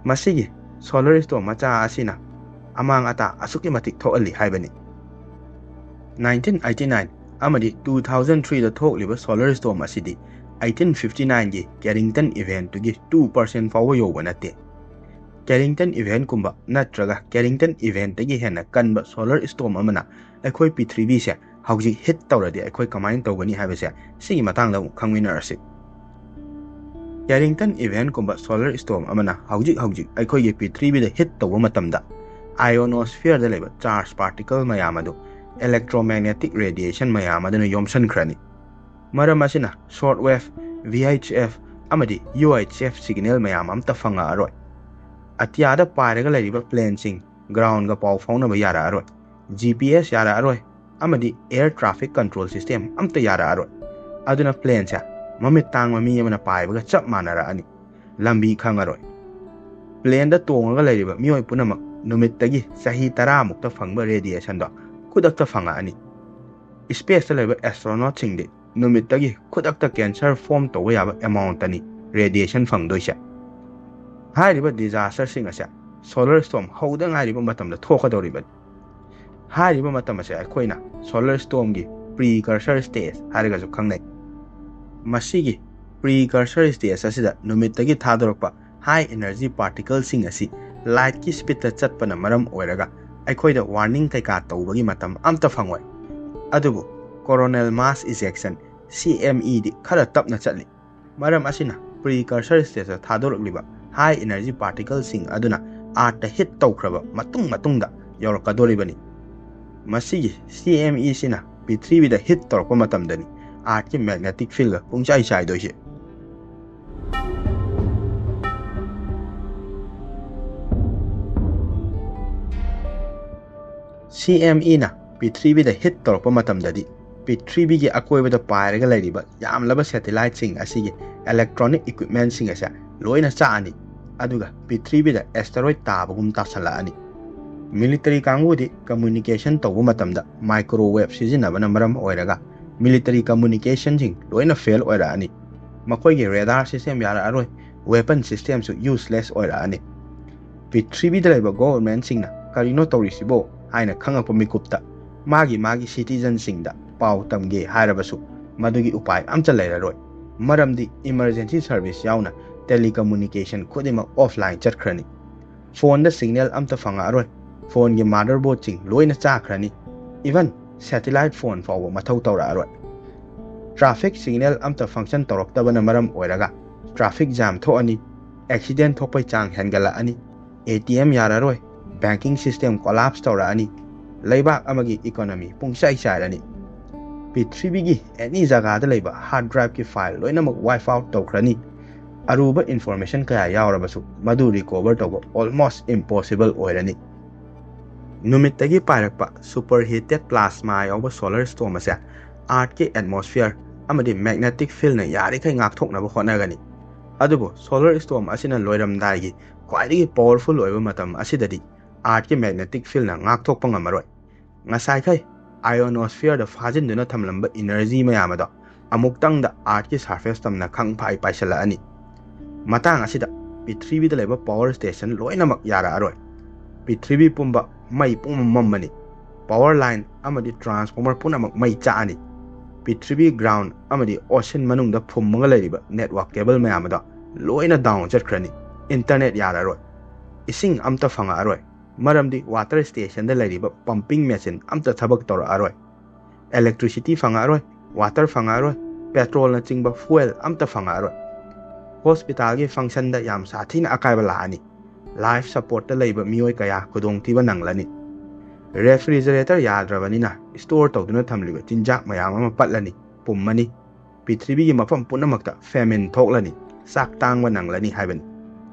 ꯃꯁꯤꯒꯤ solar storm ꯃꯆꯥ ꯑꯁꯤꯅ ꯑꯃꯥꯡ ꯑꯇꯥ ꯑꯁꯨꯛꯀꯤ ꯃꯇꯤꯛ ꯊꯣꯛꯍꯜꯂꯤ ꯍꯥꯏꯕꯅꯤ꯫ Nineteen eighty nine ꯑꯃꯗꯤ two thousand three ꯗ ꯊꯣꯛꯂꯤꯕ solar storm ꯑꯁꯤꯗꯤ eighteen fifty nine ꯒꯤ Carrington event ꯇꯨꯒꯤ two percent ꯐꯥꯎꯕ ꯌꯧꯕ ꯅꯠꯇꯦ꯫ Carrington event ꯀꯨꯝꯕ ꯅꯠꯇ꯭ꯔꯒ Carrington event ꯇꯒꯤ ꯍꯦꯟꯅ ꯀꯟꯕ solar storm ꯑꯃꯅ ꯑꯩꯈꯣꯏ ꯄ꯭ꯔꯤꯊꯤꯕꯤꯁꯦ ꯍꯧꯖꯤꯛ hit ꯇꯧꯔꯗꯤ ꯑꯩꯈꯣꯏ ꯀꯃꯥꯏꯅ ꯇꯧꯒꯅꯤ ꯍꯥꯏꯕꯁꯦ ꯁꯤꯒꯤ ꯃꯇꯥꯡꯗ ꯑꯃꯨꯛ ꯈꯪꯃꯤꯟꯅꯔꯁꯤ꯫ Carrington event ꯀꯨꯝꯕ solar storm ꯑꯃꯅ ꯍꯧꯖꯤꯛ ꯍꯧꯖꯤꯛ ꯑꯩꯈꯣꯏꯒꯤ ꯄ꯭ꯔꯤꯊꯤꯕꯤꯗ hit ꯇꯧꯕ ꯃꯇꯝꯗ, ionosphere ꯗ ꯂꯩꯕ charge particle ꯃꯌꯥꯝ ꯑꯗꯨ electromagnetic radiation ꯃꯌꯥꯝ ꯑꯗꯨꯅ ꯌꯣꯝꯁꯤꯟꯈ꯭ꯔꯅꯤ꯫ ꯃꯔꯝ ꯑꯁꯤꯅ short wave, V H F ꯑꯃꯗꯤ U H F signal ꯃꯌꯥꯝ ꯑꯃꯠꯇ ꯐꯪꯉꯛꯑꯔꯣꯏ꯫ ꯑꯇꯤꯌꯥꯗ ꯄꯥꯏꯔꯒ ꯂꯩꯔꯤꯕ plane ꯁꯤꯡ ground ꯒ ꯄꯥꯎ ꯐꯥꯎꯅꯕ ꯌꯥꯔꯛꯑꯔꯣꯏ꯫ G P S ꯌꯥꯔꯛꯑꯔꯣꯏ꯫ ꯑꯃꯗꯤ air traffic control system ꯑꯝꯇ ꯌꯥꯔꯛꯑꯔꯣꯏ꯫ ꯑꯗꯨꯅ plane ꯁꯦ ꯃꯃꯤꯠ ꯇꯥꯡꯕ ꯃꯤ ꯑꯃꯅ ꯄꯥꯏꯕꯒ ꯆꯞ ꯃꯥꯟꯅꯔꯛꯑꯅꯤ꯫ ꯂꯝꯕꯤ ꯈꯪꯉꯔꯣꯏ꯫ Plane ꯗ ꯇꯣꯡꯉꯒ ꯂꯩꯔꯤꯕ ꯃꯤꯑꯣꯏ ꯄꯨꯝꯅꯃꯛ ꯅꯨꯃꯤꯠꯇꯒꯤ ꯆꯍꯤ ꯇꯔꯥ ꯃꯨꯛꯇ ꯐꯪꯕ radiation ꯗꯣ ꯈꯨꯗꯛꯇ ꯐꯪꯉꯛꯑꯅꯤ꯫ Space ꯇ ꯂꯩꯕ astronaut ꯁꯤꯡꯗꯤ ꯅꯨꯃꯤꯠꯇꯒꯤ ꯈꯨꯗꯛꯇ cancer form ꯇꯧꯕ ꯌꯥꯕ amount ꯅꯤ radiation ꯐꯪꯗꯣꯏꯁꯦ꯫ ꯍꯥꯏꯔꯤꯕ disaster ꯁꯤꯡ ꯑꯁꯦ solar storm ꯍꯧꯗ ꯉꯥꯏꯔꯤꯕ ꯃꯇꯝꯗ ꯊꯣꯛꯀꯗꯧꯔꯤꯕꯅꯤ꯫ ꯍꯥꯏꯔꯤꯕ ꯃꯇꯝ ꯑꯁꯦ ꯑꯩꯈꯣꯏꯅ solar storm ꯒꯤ precursor stage ꯍꯥꯏꯔꯒꯁꯨ ꯈꯪꯅꯩ꯫ ꯃꯁꯤꯒꯤ precursor stage ꯑꯁꯤꯗ ꯅꯨꯃꯤꯠꯇꯒꯤ ꯊꯥꯗꯣꯔꯛꯄ high energy particle ꯁꯤꯡ ꯑꯁꯤ light ꯀꯤ speed ꯇ ꯆꯠꯄꯅ ꯃꯔꯝ ꯑꯣꯏꯔꯒ ꯑꯩꯈꯣꯏꯗ warning ꯀꯩꯀꯥ ꯇꯧꯕꯒꯤ ꯃꯇꯝ ꯑꯝꯇ ꯐꯪꯉꯣꯏ꯫ ꯑꯗꯨꯕꯨ coronal mass ejection, C M E ꯗꯤ ꯈꯔ ꯇꯞꯅ ꯆꯠꯂꯤ꯫ ꯃꯔꯝ ꯑꯁꯤꯅ precursor stage ꯇ ꯊꯥꯗꯣꯔꯛꯂꯤꯕ high energy particle ꯁꯤꯡ ꯑꯗꯨꯅ Earth ꯇ hit ꯇꯧꯈ꯭ꯔꯕ ꯃꯇꯨꯡ ꯃꯇꯨꯡꯗ ꯌꯧꯔꯛꯀꯗꯣꯔꯤꯕꯅꯤ꯫ ꯃꯁꯤꯒꯤ C M E ꯁꯤꯅ ꯄ꯭ꯔꯤꯊꯤꯕꯤꯗ hit ꯇꯧꯔꯛꯄ ꯃꯇꯝꯗꯅꯤ Earth ꯀꯤ magnetic field ꯒ ꯄꯨꯡꯆꯥꯏ ꯆꯥꯏꯗꯣꯏꯁꯦ꯫ C M E ꯅ ꯄ꯭ꯔꯤꯊꯤꯕꯤꯗ hit ꯇꯧꯔꯛꯄ ꯃꯇꯝꯗꯗꯤ ꯄ꯭ꯔꯤꯊꯤꯕꯤꯒꯤ ꯑꯀꯣꯏꯕꯗ ꯄꯥꯏꯔꯒ ꯂꯩꯔꯤꯕ ꯌꯥꯝꯂꯕ ꯁꯦꯇꯤꯂꯥꯏꯠꯁꯤꯡ ꯑꯁꯤꯒꯤ ꯏꯂꯦꯛꯇ꯭ꯔꯣꯅꯤꯛ ꯏꯀ꯭ꯋꯤꯞꯃꯦꯟꯁꯤꯡ ꯑꯁꯦ ꯂꯣꯏꯅ ꯆꯥꯛꯑꯅꯤ, ꯑꯗꯨꯒ ꯄ꯭ꯔꯤꯊꯤꯕꯤꯗ ꯑꯦꯁꯇꯔꯣꯏꯗ ꯇꯥꯕꯒꯨꯝ ꯇꯥꯁꯜꯂꯛꯑꯅꯤ꯫ ꯃꯤꯂꯤꯇꯔꯤ ꯀꯥꯡꯕꯨꯗꯤ ꯀꯝꯃ꯭ꯌꯨꯅꯤꯀꯦꯁꯟ ꯇꯧꯕ ꯃꯇꯝꯗ ꯃꯥꯏꯀ꯭ꯔꯣꯋꯦꯕ ꯁꯤꯖꯤꯟꯅꯕꯅ ꯃꯔꯝ ꯑꯣꯏꯔꯒ ꯃꯤꯂꯤꯇꯔꯤ ꯀꯝꯃ꯭ꯌꯨꯅꯤꯀꯦꯁꯟꯁꯤꯡ ꯂꯣꯏꯅ ꯐꯦꯜ ꯑꯣꯏꯔꯛꯑꯅꯤ꯫ ꯃꯈꯣꯏꯒꯤ ꯔꯦꯗꯥꯔ ꯁꯤꯁꯇꯦꯝ ꯌꯥꯔꯛꯑꯔꯣꯏ, ꯋꯦꯄꯟ ꯁꯤꯁꯇꯦꯝꯁꯨ ꯌꯨꯁꯂꯦꯁ ꯑꯣꯏꯔꯛꯑꯅꯤ꯫ ꯄ꯭ꯔꯤꯊꯤꯕꯤꯗ ꯂꯩꯕ ꯒꯣꯚꯔꯟꯃꯦꯟꯠꯁꯤꯡꯅ "ꯀꯔꯤꯅꯣ ꯇꯧꯔꯤꯁꯤꯕꯣ?" ꯍꯥꯏꯅ ꯈꯪꯉꯛꯄ ꯃꯤꯀꯨꯞꯇ ꯃꯥꯒꯤ ꯃꯥꯒꯤ ꯁꯤꯇꯤꯖꯟꯁꯤꯡꯗ ꯄꯥꯎ ꯇꯝꯒꯦ ꯍꯥꯏꯔꯕꯁꯨ ꯃꯗꯨꯒꯤ ꯎꯄꯥꯏ ꯑꯝꯇ ꯂꯩꯔꯔꯣꯏ꯫ ꯃꯔꯝꯗꯤ ꯏꯃꯔꯖꯦꯟꯁꯤ ꯁꯔꯚꯤꯁ ꯌꯥꯎꯅ ꯇꯦꯂꯤꯀꯝꯃ꯭ꯌꯨꯅꯤꯀꯦꯁꯟ ꯈꯨꯗꯤꯡꯃꯛ ꯑꯣꯐꯂꯥꯏꯟ ꯆꯠꯈ꯭ꯔꯅꯤ꯫ ꯐꯣꯟꯗ ꯁꯤꯒꯅꯦꯜ ꯑꯝꯇ ꯐꯪꯉꯛꯑꯔꯣꯏ꯫ ꯐꯣꯟꯒꯤ ꯃꯥꯗꯔꯕꯣꯔꯗꯁꯤꯡ ꯂꯣꯏꯅ ꯆꯥꯈ꯭ꯔꯅꯤ꯫ ꯏꯚꯟ ꯁꯦꯇꯤꯂꯥꯏꯠ ꯐꯣꯟ ꯐꯥꯎꯕ ꯃꯊꯧ ꯇꯧꯔꯛꯑꯔꯣꯏ꯫ ꯇ꯭ꯔꯥꯐꯤꯛ ꯁꯤꯒꯅꯦꯜ ꯑꯝꯇ ꯐꯪꯁꯟ ꯇꯧꯔꯛꯇꯕꯅ ꯃꯔꯝ ꯑꯣꯏꯔꯒ ꯇ꯭ꯔꯥꯐꯤꯛ ꯖꯥꯝ ꯊꯣꯛꯑꯅꯤ, ꯑꯦꯛꯁꯤꯗꯦꯟ ꯊꯣꯛꯄꯩ ꯆꯥꯡ ꯍꯦꯟꯒꯠꯂꯛꯑꯅꯤ, ꯑꯦ ꯇꯤ ꯑꯦꯝ ꯌꯥꯔꯔꯣꯏ, ꯕꯦꯡꯀꯤꯡ ꯁꯤꯁꯇꯦꯝ ꯀꯣꯂꯥꯞꯁ ꯇꯧꯔꯛꯑꯅꯤ, ꯂꯩꯕꯥꯛ ꯑꯃꯒꯤ ꯏꯀꯣꯅꯣꯃꯤ ꯄꯨꯡꯆꯥꯏ ꯆꯥꯏꯔꯅꯤ꯫ ꯄ꯭ꯔꯤꯊꯤꯕꯤꯒꯤ ꯑꯦꯅꯤ ꯖꯒꯥꯗ ꯂꯩꯕ ꯍꯥꯔꯗ ꯗ꯭ꯔꯥꯏꯚꯀꯤ ꯐꯥꯏꯜ ꯂꯣꯏꯅꯃꯛ ꯋꯥꯏꯞ ꯑꯥꯎꯠ ꯇꯧꯈ꯭ꯔꯅꯤ꯫ ꯑꯔꯨꯕ ꯏꯟꯐꯣꯔꯃꯦꯁꯟ ꯀꯌꯥ ꯌꯥꯎꯔꯕꯁꯨ ꯃꯗꯨ ꯔꯤꯀꯣꯚꯔ ꯇꯧꯕ ꯑꯣꯜꯃꯣꯁ ꯏꯝꯄꯣꯁꯤꯕꯜ ꯑꯣꯏꯔꯅꯤ꯫ ꯅꯨꯃꯤꯠꯇꯒꯤ ꯄꯥꯏꯔꯛꯄ ꯁꯨꯄꯔ ꯍꯤꯇꯦꯠ ꯄ꯭ꯂꯥꯁꯃꯥ ꯌꯥꯎꯕ ꯁꯣꯂꯔ ꯁ꯭ꯇꯣꯔꯝ ꯑꯁꯦ ꯑꯥꯔꯠꯀꯤ ꯑꯦꯠꯃꯣꯁꯐꯤꯌꯔ ꯑꯃꯗꯤ ꯃꯦꯒꯅꯦꯇꯤꯛ ꯐꯤꯜꯅ ꯌꯥꯔꯤꯈꯩ ꯉꯥꯛꯊꯣꯛꯅꯕ ꯍꯣꯠꯅꯒꯅꯤ꯫ ꯑꯗꯨꯕꯨ ꯁꯣꯂꯔ ꯁ꯭ꯇꯣꯔꯝ ꯑꯁꯤꯅ ꯂꯣꯏꯔꯝꯗꯥꯏꯒꯤ ꯈ꯭ꯋꯥꯏꯗꯒꯤ ꯄꯥꯋꯔꯐꯨꯜ ꯑꯣꯏꯕ ꯃꯇꯝ ꯑꯁꯤꯗꯗꯤ ꯑꯥꯔꯠꯀꯤ ꯃꯦꯒꯅꯦꯇꯤꯛ ꯐꯤꯜꯅ ꯉꯥꯛꯊꯣꯛꯄ ꯉꯝꯃꯔꯣꯏ꯫ ꯉꯁꯥꯏꯈꯩ ꯑꯥꯏꯑꯣꯅꯣꯁꯐꯤꯌꯔꯗ ꯐꯥꯖꯤꯟꯗꯨꯅ ꯊꯝꯂꯝꯕ ꯏꯅꯔꯖꯤ ꯃꯌꯥꯝ ꯑꯗꯣ ꯑꯃꯨꯛꯇꯪꯗ ꯑꯥꯔꯠꯀꯤ ꯁꯔꯐꯦꯁ ꯇꯝꯅ ꯈꯪ ꯐꯥꯏ ꯄꯥꯏꯁꯤꯜꯂꯛꯑꯅꯤ꯫ ꯃꯇꯥꯡ ꯑꯁꯤꯗ ꯄ꯭ꯔꯤꯊꯤꯕꯤꯗ ꯂꯩꯕ ꯄꯥꯋꯔ ꯁ꯭ꯇꯦꯁꯟ ꯂꯣꯏꯅꯃꯛ ꯌꯥꯔꯛꯑꯔꯣꯏ꯫ ꯄ꯭ꯔꯤꯊꯤꯕꯤ ꯄꯨꯝꯕ ꯃꯩ ꯄꯨꯝꯃꯝ ꯃꯝꯃꯅꯤ꯫ ꯄꯥꯋꯔ ꯂꯥꯏꯟ ꯑꯃꯗꯤ ꯇ꯭ꯔꯥꯟꯁꯐꯣꯔꯃꯔ ꯄꯨꯝꯅꯃꯛ ꯃꯩ ꯆꯥꯛꯑꯅꯤ꯫ ꯄ꯭ꯔꯤꯊꯤꯕꯤ ꯒ꯭ꯔꯥꯎꯟ ꯑꯃꯗꯤ ꯑꯣꯁꯤꯟ ꯃꯅꯨꯡꯗ ꯐꯨꯝꯃꯒ ꯂꯩꯔꯤꯕ ꯅꯦꯠꯋꯥꯔꯛ ꯀꯦꯕꯜ ꯃꯌꯥꯝ ꯑꯗꯣ ꯂꯣꯏꯅ ꯗꯥꯎꯟ ꯆꯠꯈ꯭ꯔꯅꯤ꯫ ꯏꯟꯇꯔꯅꯦꯠ ꯌꯥꯔꯔꯣꯏ꯫ ꯏꯁꯤꯡ ꯑꯝꯇ ꯐꯪꯉꯛꯑꯔꯣꯏ꯫ ꯃꯔꯝꯗꯤ ꯋꯥꯇꯔ ꯁ꯭ꯇꯦꯁꯟꯗ ꯂꯩꯔꯤꯕ ꯄꯝꯄꯤꯡ ꯃꯦꯆꯤꯟ ꯑꯝꯇ ꯊꯕꯛ ꯇꯧꯔꯛꯑꯔꯣꯏ꯫ ꯏꯂꯦꯛꯇ꯭ꯔꯤꯁꯤꯇꯤ ꯐꯪꯉꯛꯑꯔꯣꯏ, ꯋꯥꯇꯔ ꯐꯪꯉꯛꯑꯔꯣꯏ, ꯄꯦꯇ꯭ꯔꯣꯜꯅꯆꯤꯡꯕ ꯐ꯭ꯌꯨꯑꯦꯜ ꯑꯝꯇ ꯐꯪꯉꯛꯑꯔꯣꯏ꯫ ꯍꯣꯁꯄꯤꯇꯥꯜꯒꯤ ꯐꯪꯁꯟꯗ ꯌꯥꯝ ꯁꯥꯊꯤꯅ ꯑꯀꯥꯏꯕ ꯂꯥꯛꯑꯅꯤ꯫ ꯂꯥꯏꯐ ꯁꯄꯣꯔꯠꯇ ꯂꯩꯕ ꯃꯤꯑꯣꯏ ꯀꯌꯥ ꯈꯨꯗꯣꯡꯊꯤꯕ ꯅꯪꯂꯅꯤ꯫ ꯔꯦꯐ꯭ꯔꯤꯖꯔꯦꯇꯔ ꯌꯥꯗ꯭ꯔꯕꯅꯤꯅ ꯁ꯭ꯇꯣꯔ ꯇꯧꯗꯨꯅ ꯊꯝꯂꯤꯕ ꯆꯤꯟꯖꯥꯛ ꯃꯌꯥꯝ ꯑꯃ ꯄꯠꯂꯅꯤ, ꯄꯨꯝꯃꯅꯤ꯫ ꯄ꯭ꯔꯤꯊꯤꯕꯤꯒꯤ ꯃꯐꯝ ꯄꯨꯝꯅꯃꯛꯇ ꯐꯦꯃꯤꯟ ꯊꯣꯛꯂꯅꯤ, ꯆꯥꯛ ꯇꯥꯡꯕ ꯅꯪꯂꯅꯤ ꯍꯥꯏꯕꯅꯤ꯫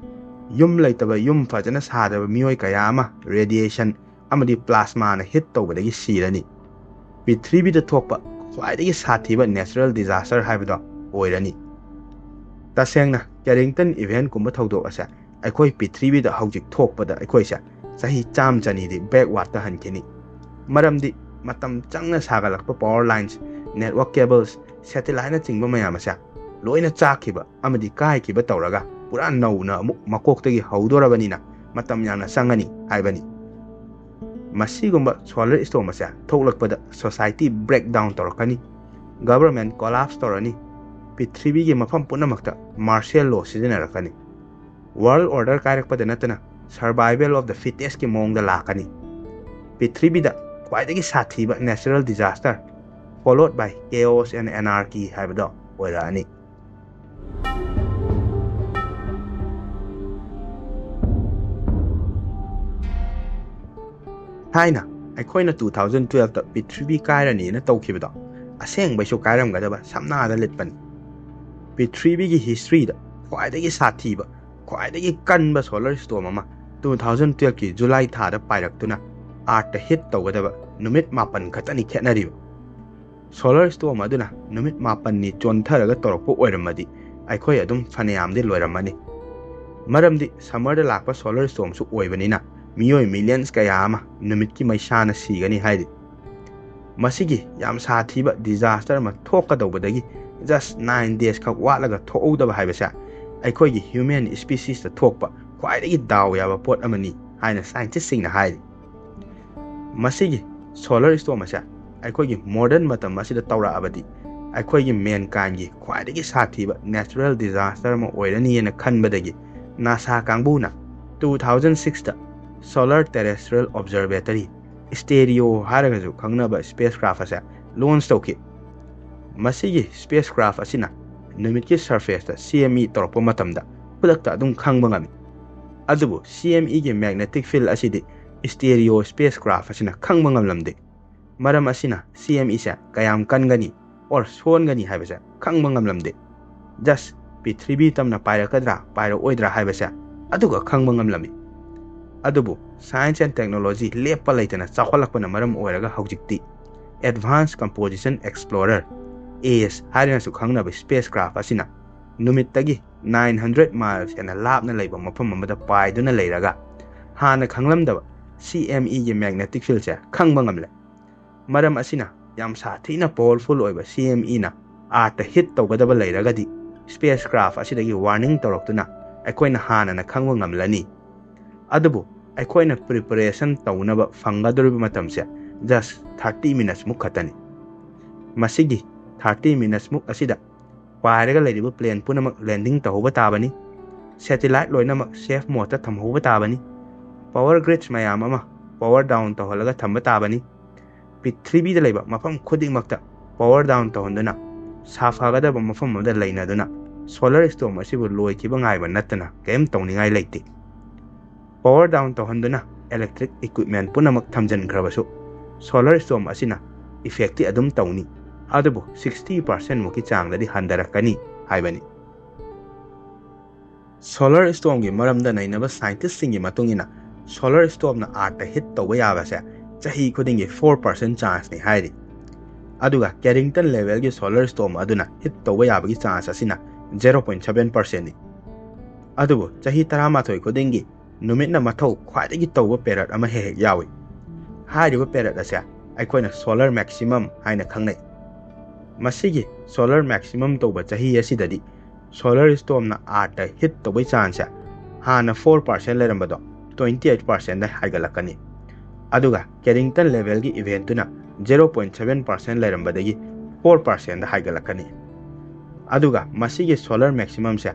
ꯌꯨꯝ ꯂꯩꯇꯕ, ꯌꯨꯝ ꯐꯖꯅ ꯁꯥꯗꯕ ꯃꯤꯑꯣꯏ ꯀꯌꯥ ꯑꯃ ꯔꯦꯗꯤꯌꯦꯁꯟ ꯑꯃꯗꯤ ꯄ꯭ꯂꯥꯁꯃꯥꯅ ꯍꯤꯠ ꯇꯧꯕꯗꯒꯤ ꯁꯤꯔꯅꯤ꯫ ꯄ꯭ꯔꯤꯊꯤꯕꯤꯗ ꯊꯣꯛꯄ ꯈ꯭ꯋꯥꯏꯗꯒꯤ ꯁꯥꯊꯤꯕ natural disaster ꯍꯥꯏꯕꯗꯣ ꯑꯣꯏꯔꯅꯤ꯫ ꯇꯁꯦꯡꯅ, Carrington event ꯀꯨꯝꯕ ꯊꯧꯗꯣꯛ ꯑꯁꯦ ꯑꯩꯈꯣꯏ ꯄ꯭ꯔꯤꯊꯤꯕꯤꯗ ꯍꯧꯖꯤꯛ ꯊꯣꯛꯄꯗ ꯑꯩꯈꯣꯏꯁꯦ ꯆꯍꯤ ꯆꯥꯝ ꯆꯅꯤꯗꯤ backward ꯇ ꯍꯟꯈꯤꯅꯤ꯫ ꯃꯔꯝꯗꯤ ꯃꯇꯝ ꯆꯪꯅ ꯁꯥꯒꯠꯂꯛꯄ power lines, network cables, satellite ꯅꯆꯤꯡꯕ ꯃꯌꯥꯝ ꯑꯁꯦ ꯂꯣꯏꯅ ꯆꯥꯛꯈꯤꯕ ꯑꯃꯗꯤ ꯀꯥꯏꯈꯤꯕ ꯇꯧꯔꯒ ꯄꯨꯔꯥ ꯅꯧꯅ ꯑꯃꯨꯛ ꯃꯀꯣꯛꯇꯒꯤ ꯍꯧꯗꯣꯔꯕꯅꯤꯅ ꯃꯇꯝ ꯌꯥꯝꯅ ꯆꯪꯒꯅꯤ ꯍꯥꯏꯕꯅꯤ꯫ ꯃꯁꯤꯒꯨꯝꯕ solar storm ꯑꯁꯦ ꯊꯣꯛꯂꯛꯄꯗ society breakdown ꯇꯧꯔꯛꯀꯅꯤ, government collapse ꯇꯧꯔꯅꯤ, ꯄ꯭ꯔꯤꯊꯤꯕꯤꯒꯤ ꯃꯐꯝ ꯄꯨꯝꯅꯃꯛꯇ martial law ꯁꯤꯖꯤꯟꯅꯔꯛꯀꯅꯤ꯫ World order ꯀꯥꯏꯔꯛꯄꯗ ꯅꯠꯇꯅ survival of the fittest ꯀꯤ ꯃꯑꯣꯡꯗ ꯂꯥꯛꯀꯅꯤ꯫ ꯄ꯭ꯔꯤꯊꯤꯕꯤꯗ ꯈ꯭ꯋꯥꯏꯗꯒꯤ ꯁꯥꯊꯤꯕ natural disaster, followed by chaos and anarchy ꯍꯥꯏꯕꯗꯣ ꯑꯣꯏꯔꯛꯑꯅꯤ꯫ ꯊꯥꯏꯅ ꯑꯩꯈꯣꯏꯅ two thousand twelve ꯇ ꯄ꯭ꯔꯤꯊꯤꯕꯤ ꯀꯥꯏꯔꯅꯤꯅ ꯇꯧꯈꯤꯕꯗꯣ ꯑꯁꯦꯡꯕꯩꯁꯨ ꯀꯥꯏꯔꯝꯒꯗꯕ ꯁꯝꯅꯥꯗ ꯂꯤꯠꯄꯅꯤ꯫ ꯄ꯭ꯔꯤꯊꯤꯕꯤꯒꯤ history ꯗ ꯈ꯭ꯋꯥꯏꯗꯒꯤ ꯁꯥꯊꯤꯕ, ꯈ꯭ꯋꯥꯏꯗꯒꯤ ꯀꯟꯕ solar storm ꯑꯃ two thousand twelve ꯀꯤ July ꯊꯥꯗ ꯄꯥꯏꯔꯛꯇꯨꯅ Earth ꯇ hit ꯇꯧꯒꯗꯕ ꯅꯨꯃꯤꯠ ꯃꯥꯄꯟ ꯈꯛꯇꯅꯤ ꯈꯦꯠꯅꯔꯤꯕ꯫ Solar storm ꯑꯗꯨꯅ ꯅꯨꯃꯤꯠ ꯃꯥꯄꯟꯅꯤ ꯆꯣꯟꯊꯔꯒ ꯇꯧꯔꯛꯄ ꯑꯣꯏꯔꯝꯃꯗꯤ ꯑꯩꯈꯣꯏ ꯑꯗꯨꯝ ꯐꯅꯌꯥꯝꯗꯤ ꯂꯣꯏꯔꯝꯃꯅꯤ꯫ ꯃꯔꯝꯗꯤ summer ꯗ ꯂꯥꯛꯄ solar storm ꯁꯨ ꯑꯣꯏꯕꯅꯤꯅ ꯃꯤꯑꯣꯏ millions ꯀꯌꯥ ꯑꯃ ꯅꯨꯃꯤꯠꯀꯤ ꯃꯩꯁꯥꯅ ꯁꯤꯒꯅꯤ ꯍꯥꯏꯔꯤ꯫ ꯃꯁꯤꯒꯤ ꯌꯥꯝ ꯁꯥꯊꯤꯕ disaster ꯑꯃ ꯊꯣꯛꯀꯗꯧꯕꯗꯒꯤ just nine days ꯈꯛ ꯋꯥꯠꯂꯒ ꯊꯣꯛꯍꯧꯗꯕ ꯍꯥꯏꯕꯁꯦ ꯑꯩꯈꯣꯏꯒꯤ human species ꯇ ꯊꯣꯛꯄ ꯈ꯭ꯋꯥꯏꯗꯒꯤ ꯗꯥꯎ ꯌꯥꯕ ꯄꯣꯠ ꯑꯃꯅꯤ ꯍꯥꯏꯅ scientist ꯁꯤꯡꯅ ꯍꯥꯏꯔꯤ꯫ ꯃꯁꯤꯒꯤ solar storm ꯑꯁꯦ ꯑꯩꯈꯣꯏꯒꯤ modern ꯃꯇꯝ ꯑꯁꯤꯗ ꯇꯧꯔꯛꯑꯕꯗꯤ ꯑꯩꯈꯣꯏꯒꯤ mankind ꯒꯤ ꯈ꯭ꯋꯥꯏꯗꯒꯤ ꯁꯥꯊꯤꯕ natural disaster ꯑꯃ ꯑꯣꯏꯔꯅꯤꯅ ꯈꯟꯕꯗꯒꯤ NASA ꯀꯥꯡꯕꯨꯅ two thousand six ꯇ Solar Terrestrial Observatory, STEREO ꯍꯥꯏꯔꯒꯁꯨ ꯈꯪꯅꯕ spacecraft ꯑꯁꯦ launch ꯇꯧꯈꯤ꯫ ꯃꯁꯤꯒꯤ spacecraft ꯑꯁꯤꯅ ꯅꯨꯃꯤꯠꯀꯤ surface ꯇ CME ꯇꯧꯔꯛꯄ ꯃꯇꯝꯗ ꯈꯨꯗꯛꯇ ꯑꯗꯨꯝ ꯈꯪꯕ ꯉꯝꯃꯤ꯫ ꯑꯗꯨꯕꯨ CME ꯒꯤ magnetic field ꯑꯁꯤꯗꯤ STEREO spacecraft ꯑꯁꯤꯅ ꯈꯪꯕ ꯉꯝꯂꯝꯗꯦ꯫ ꯃꯔꯝ ꯑꯁꯤꯅ CME ꯁꯦ ꯀꯌꯥꯝ ꯀꯟꯒꯅꯤ or ꯁꯣꯟꯒꯅꯤ ꯍꯥꯏꯕꯁꯦ ꯈꯪꯕ ꯉꯝꯂꯝꯗꯦ꯫ Just ꯄ꯭ꯔꯤꯊꯤꯕꯤ ꯇꯝꯅ ꯄꯥꯏꯔꯛꯀꯗ꯭ꯔꯥ ꯄꯥꯏꯔꯛꯑꯣꯏꯗ꯭ꯔꯥ ꯍꯥꯏꯕꯁꯦ ꯑꯗꯨꯒ ꯈꯪꯕ ꯉꯝꯂꯝꯃꯤ꯫ ꯑꯗꯨꯕꯨ science and technology ꯂꯦꯞꯄ ꯂꯩꯇꯅ ꯆꯥꯎꯈꯠꯂꯛꯄꯅ ꯃꯔꯝ ꯑꯣꯏꯔꯒ ꯍꯧꯖꯤꯛꯇꯤ Advanced Composition Explorer, ꯑꯦꯁ ꯍꯥꯏꯗꯨꯅꯁꯨ ꯈꯪꯅꯕ ꯁ꯭ꯄꯦꯁ ꯀ꯭ꯔꯥꯐ ꯑꯁꯤꯅ ꯅꯨꯃꯤꯠꯇꯒꯤ ꯅꯥꯏꯟ ꯍꯟꯗ꯭ꯔꯦꯠ ꯃꯥꯏꯜꯁ ꯍꯦꯟꯅ ꯂꯥꯞꯅ ꯂꯩꯕ ꯃꯐꯝ ꯑꯃꯗ ꯄꯥꯏꯗꯨꯅ ꯂꯩꯔꯒ ꯍꯥꯟꯅ ꯈꯪꯂꯝꯗꯕ ꯁꯤ ꯑꯦꯝ ꯏꯒꯤ ꯃꯦꯒꯅꯦꯇꯤꯛ ꯐꯤꯜꯁꯦ ꯈꯪꯕ ꯉꯝꯂꯦ꯫ ꯃꯔꯝ ꯑꯁꯤꯅ ꯌꯥꯝ ꯁꯥꯊꯤꯅ ꯄꯥꯋꯔꯐꯨꯜ ꯑꯣꯏꯕ ꯁꯤ ꯑꯦꯝ ꯏꯅ ꯑꯥꯔꯠꯇ ꯍꯤꯠ ꯇꯧꯒꯗꯕ ꯂꯩꯔꯒꯗꯤ ꯁ꯭ꯄꯦꯁ ꯀ꯭ꯔꯥꯐ ꯑꯁꯤꯗꯒꯤ ꯋꯥꯔꯅꯤꯡ ꯇꯧꯔꯛꯇꯨꯅ ꯑꯩꯈꯣꯏꯅ ꯍꯥꯟꯅꯅ ꯈꯪꯕ ꯉꯝꯂꯅꯤ꯫ ꯑꯗꯨꯕꯨ ꯑꯩꯈꯣꯏꯅ ꯄ꯭ꯔꯤꯄꯔꯦꯁꯟ ꯇꯧꯅꯕ ꯐꯪꯒꯗꯧꯔꯤꯕ ꯃꯇꯝꯁꯦ ꯖꯁ ꯊꯥꯔꯇꯤ ꯃꯤꯅꯠꯁꯃꯨꯛ ꯈꯛꯇꯅꯤ꯫ ꯃꯁꯤꯒꯤ ꯊꯥꯔꯇꯤ ꯃꯤꯅꯠꯁꯃꯨꯛ ꯑꯁꯤꯗ ꯄꯥꯏꯔꯒ ꯂꯩꯔꯤꯕ ꯄ꯭ꯂꯦꯟ ꯄꯨꯝꯅꯃꯛ ꯂꯦꯟꯗꯤꯡ ꯇꯧꯍꯧꯕ ꯇꯥꯕꯅꯤ꯫ ꯁꯦꯇꯤꯂꯥꯏꯠ ꯂꯣꯏꯅꯃꯛ ꯁꯦꯐ ꯃꯣꯗꯇ ꯊꯝꯍꯧꯕ ꯇꯥꯕꯅꯤ꯫ ꯄꯥꯋꯔ ꯒ꯭ꯔꯤꯗꯁ ꯃꯌꯥꯝ ꯑꯃ ꯄꯥꯋꯔ ꯗꯥꯎꯟ ꯇꯧꯍꯜꯂꯒ ꯊꯝꯕ ꯇꯥꯕꯅꯤ꯫ ꯄ꯭ꯔꯤꯊꯤꯕꯤꯗ ꯂꯩꯕ ꯃꯐꯝ ꯈꯨꯗꯤꯡꯃꯛꯇ ꯄꯥꯋꯔ ꯗꯥꯎꯟ ꯇꯧꯍꯟꯗꯨꯅ ꯁꯥꯐꯒꯗꯕ ꯃꯐꯝ ꯑꯃꯗ ꯂꯩꯅꯗꯨꯅ ꯁꯣꯂꯔ ꯁ꯭ꯇꯣꯔꯝ ꯑꯁꯤꯕꯨ ꯂꯣꯏꯈꯤꯕ ꯉꯥꯏꯕ ꯅꯠꯇꯅ ꯀꯔꯤꯝ ꯇꯧꯅꯤꯡꯉꯥꯏ ꯂꯩꯇꯦ꯫ ꯄꯥꯋꯔ ꯗꯥꯎꯟ ꯇꯧꯍꯟꯗꯨꯅ ꯏꯂꯦꯛꯇ꯭ꯔꯤꯛ ꯏꯀ꯭ꯋꯤꯞꯃꯦꯟ ꯄꯨꯝꯅꯃꯛ ꯊꯝꯖꯤꯟꯈ꯭ꯔꯕꯁꯨ ꯁꯣꯂꯔ ꯁ꯭ꯇꯣꯔꯝ ꯑꯁꯤꯅ ꯏꯐꯦꯛꯇꯤ ꯑꯗꯨꯝ ꯇꯧꯅꯤ, ꯑꯗꯨꯕꯨ ꯁꯤꯛꯁꯇꯤ ꯄꯥꯔꯁꯦꯟꯃꯨꯛꯀꯤ ꯆꯥꯡꯗꯗꯤ ꯍꯟꯊꯔꯛꯀꯅꯤ ꯍꯥꯏꯕꯅꯤ꯫ ꯁꯣꯂꯔ ꯁ꯭ꯇꯣꯔꯝꯒꯤ ꯃꯔꯝꯗ ꯅꯩꯅꯕ ꯁꯥꯏꯟꯇꯤꯁꯁꯤꯡꯒꯤ ꯃꯇꯨꯡ ꯏꯟꯅ ꯁꯣꯂꯔ ꯁ꯭ꯇꯣꯔꯝꯅ ꯑꯥꯔꯠꯇ ꯍꯤꯠ ꯇꯧꯕ ꯌꯥꯕꯁꯦ ꯆꯍꯤ ꯈꯨꯗꯤꯡꯒꯤ ꯐꯣꯔ ꯄꯥꯔꯁꯦꯟ ꯆꯥꯟꯁꯅꯤ ꯍꯥꯏꯔꯤ꯫ ꯑꯗꯨꯒ ꯀꯦꯔꯤꯡꯇꯟ ꯂꯦꯚꯦꯜꯒꯤ ꯁꯣꯂꯔ ꯁ꯭ꯇꯣꯔꯝ ꯑꯗꯨꯅ ꯍꯤꯠ ꯇꯧꯕ ꯌꯥꯕꯒꯤ ꯆꯥꯟꯁ ꯑꯁꯤꯅ ꯖꯦꯔꯣ ꯄꯣꯏꯟ ꯁꯕꯦꯟ ꯄꯥꯔꯁꯦꯟꯅꯤ꯫ ꯑꯗꯨꯕꯨ ꯆꯍꯤ ꯇꯔꯥꯃꯥꯊꯣꯏ ꯈꯨꯗꯤꯡꯒꯤ ꯅꯨꯃꯤꯠꯅ ꯃꯊꯧ ꯈ꯭ꯋꯥꯏꯗꯒꯤ ꯇꯧꯕ ꯄꯦꯔꯠ ꯑꯃ ꯍꯦꯛ ꯍꯦꯛ ꯌꯥꯎꯏ꯫ ꯍꯥꯏꯔꯤꯕ ꯄꯦꯔꯠ ꯑꯁꯦ ꯑꯩꯈꯣꯏꯅ ꯁꯣꯂꯔ ꯃꯦꯛꯁꯤꯃꯝ ꯍꯥꯏꯅ ꯈꯪꯅꯩ꯫ ꯃꯁꯤꯒꯤ ꯁꯣꯂꯔ ꯃꯦꯛꯁꯤꯃꯝ ꯇꯧꯕ ꯆꯍꯤ ꯑꯁꯤꯗꯗꯤ ꯁꯣꯂꯔ ꯁ꯭ꯇꯣꯔꯝꯅ ꯑꯥꯔꯠꯇ ꯍꯤꯠ ꯇꯧꯕꯩ ꯆꯥꯟꯁꯁꯦ ꯍꯥꯟꯅ ꯐꯣꯔ ꯄꯥꯔꯁꯦꯟ ꯂꯩꯔꯝꯕꯗꯣ ꯇ꯭ꯋꯦꯟꯇꯤ ꯑꯩꯠ ꯄꯥꯔꯁꯦꯟꯗ ꯍꯥꯏꯒꯠꯂꯛꯀꯅꯤ꯫ ꯑꯗꯨꯒ ꯀꯦꯔꯤꯡꯇꯟ ꯂꯦꯚꯦꯜꯒꯤ ꯏꯚꯦꯟꯠꯇꯨꯅ ꯖꯦꯔꯣ ꯄꯣꯏꯟ ꯁꯕꯦꯟ ꯄꯥꯔꯁꯦꯟ ꯂꯩꯔꯝꯕꯗꯒꯤ ꯐꯣꯔ ꯄꯥꯔꯁꯦꯟꯗ ꯍꯥꯏꯒꯠꯂꯛꯀꯅꯤ꯫ ꯑꯗꯨꯒ ꯃꯁꯤꯒꯤ ꯁꯣꯂꯔ ꯃꯦꯛꯁꯤꯃꯝꯁꯦ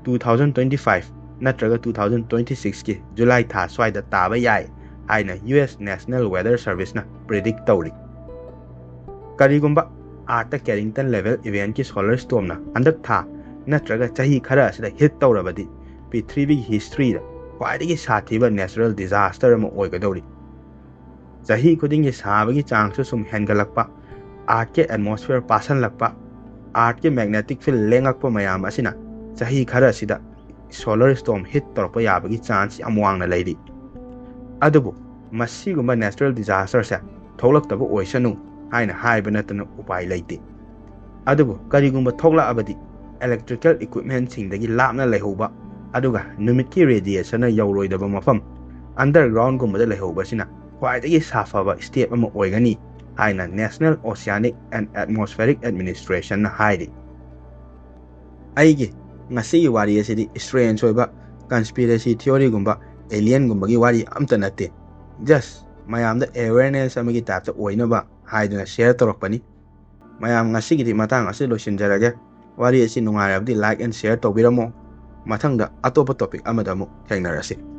ꯇꯨ ꯊꯥꯎꯖꯟ ꯇ꯭ꯋꯦꯟꯇꯤ ꯐꯥꯏꯚ ꯅꯠꯇ꯭ꯔꯒ ꯇꯨ ꯊꯥꯎꯖꯟ ꯇ꯭ꯋꯦꯟꯇꯤ ꯁꯤꯛꯁꯀꯤ ꯖꯨꯂꯥꯏ ꯊꯥ ꯁ꯭ꯋꯥꯏꯗ ꯇꯥꯕ ꯌꯥꯏ ꯍꯥꯏꯅ ꯌꯨ ꯑꯦꯁ ꯅꯦꯁꯅꯦꯜ ꯋꯦꯗꯔ ꯁꯔꯚꯤꯁꯅ ꯄ꯭ꯔꯤꯗꯤꯛ ꯇꯧꯔꯤ꯫ ꯀꯔꯤꯒꯨꯝꯕ ꯑꯥꯔꯠꯇ ꯀꯦꯔꯤꯡꯇꯟ ꯂꯦꯚꯦꯜ ꯏꯚꯦꯟꯠꯀꯤ ꯁꯣꯂꯔ ꯁ꯭ꯇꯣꯔꯝꯅ ꯍꯟꯗꯛ ꯊꯥ ꯅꯠꯇ꯭ꯔꯒ ꯆꯍꯤ ꯈꯔ ꯑꯁꯤꯗ ꯍꯤꯠ ꯇꯧꯔꯕꯗꯤ ꯄ꯭ꯔꯤꯊꯤꯕꯤꯒꯤ ꯍꯤꯁꯇ꯭ꯔꯤꯗ ꯈ꯭ꯋꯥꯏꯗꯒꯤ ꯁꯥꯊꯤꯕ ꯅꯦꯆꯔꯦꯜ ꯗꯤꯖꯥꯁꯇꯔ ꯑꯃ ꯑꯣꯏꯒꯗꯧꯔꯤ꯫ ꯆꯍꯤ ꯈꯨꯗꯤꯡꯒꯤ ꯁꯥꯕꯒꯤ ꯆꯥꯡꯁꯨ ꯁꯨꯝ ꯍꯦꯟꯒꯠꯂꯛꯄ, ꯑꯥꯔꯠꯀꯤ ꯑꯦꯠꯃꯣꯁꯐꯤꯌꯔ ꯄꯥꯁꯜꯂꯛꯄ, ꯑꯥꯔꯠꯀꯤ ꯃꯦꯒꯅꯦꯇꯤꯛ ꯐꯤꯜ ꯂꯦꯡꯉꯛꯄ ꯃꯌꯥꯝ ꯑꯁꯤꯅ ꯆꯍꯤ ꯈꯔ ꯑꯁꯤꯗ ꯁꯣꯂꯔ ꯁ꯭ꯇꯣꯔꯝ ꯍꯤꯠ ꯇꯧꯔꯛꯄ ꯌꯥꯕꯒꯤ ꯆꯥꯟꯁ ꯌꯥꯝ ꯋꯥꯡꯅ ꯂꯩꯔꯤ꯫ ꯑꯗꯨꯕꯨ ꯃꯁꯤꯒꯨꯝꯕ ꯅꯦꯆꯔꯦꯜ ꯗꯤꯖꯥꯁꯇꯔꯁꯦ ꯊꯣꯛꯂꯛꯇꯕ ꯑꯣꯏꯁꯅꯨ, ꯍꯥꯏꯅ ꯍꯥꯏꯕ ꯅꯠꯇꯅ ꯎꯄꯥꯏ ꯂꯩꯇꯦ꯫ ꯑꯗꯨꯕꯨ ꯀꯔꯤꯒꯨꯝꯕ ꯊꯣꯛꯂꯛꯑꯕꯗꯤ electrical equipmentꯁꯤꯡꯗꯒꯤ ꯂꯥꯞꯅ ꯂꯩꯍꯧꯕ, ꯑꯗꯨꯒ ꯅꯨꯃꯤꯠꯀꯤ radiationꯅ ꯌꯧꯔꯣꯏꯗꯕ ꯃꯐꯝ undergroundꯒꯨꯝꯕꯗ ꯂꯩꯍꯧꯕꯁꯤꯅ ꯈ꯭ꯋꯥꯏꯗꯒꯤ ꯁꯥꯐꯕ step ꯑꯃ ꯑꯣꯏꯒꯅꯤ ꯍꯥꯏꯅ National Oceanic and Atmospheric Administrationꯅ ꯍꯥꯏꯔꯤ꯫ ꯑꯩꯒꯤ ꯉꯁꯤꯒꯤ ꯋꯥꯔꯤ ꯑꯁꯤꯗꯤ strange ꯑꯣꯏꯕ conspiracy theoryꯒꯨꯝꯕ alienꯒꯨꯝꯕꯒꯤ ꯋꯥꯔꯤ ꯑꯝꯇ ꯅꯠꯇꯦ꯫ Just ꯃꯌꯥꯝꯗ awareness ꯑꯃꯒꯤ typeꯇ ꯑꯣꯏꯅꯕ ꯍꯥꯏꯗꯨꯅ share ꯇꯧꯔꯛꯄꯅꯤ꯫ ꯃꯌꯥꯝ, ꯉꯁꯤꯒꯤꯗꯤ ꯃꯇꯥꯡ ꯑꯁꯤ ꯂꯣꯏꯁꯤꯟꯖꯔꯒꯦ꯫ ꯋꯥꯔꯤ ꯑꯁꯤ ꯅꯨꯡꯉꯥꯏꯔꯕꯗꯤ like and share ꯇꯧꯕꯤꯔꯝꯃꯣ꯫ ꯃꯊꯪꯗ ꯑꯇꯣꯞꯄ topic ꯑꯃꯗ ꯑꯃꯨꯛ ꯊꯦꯡꯅꯔꯁꯤ꯫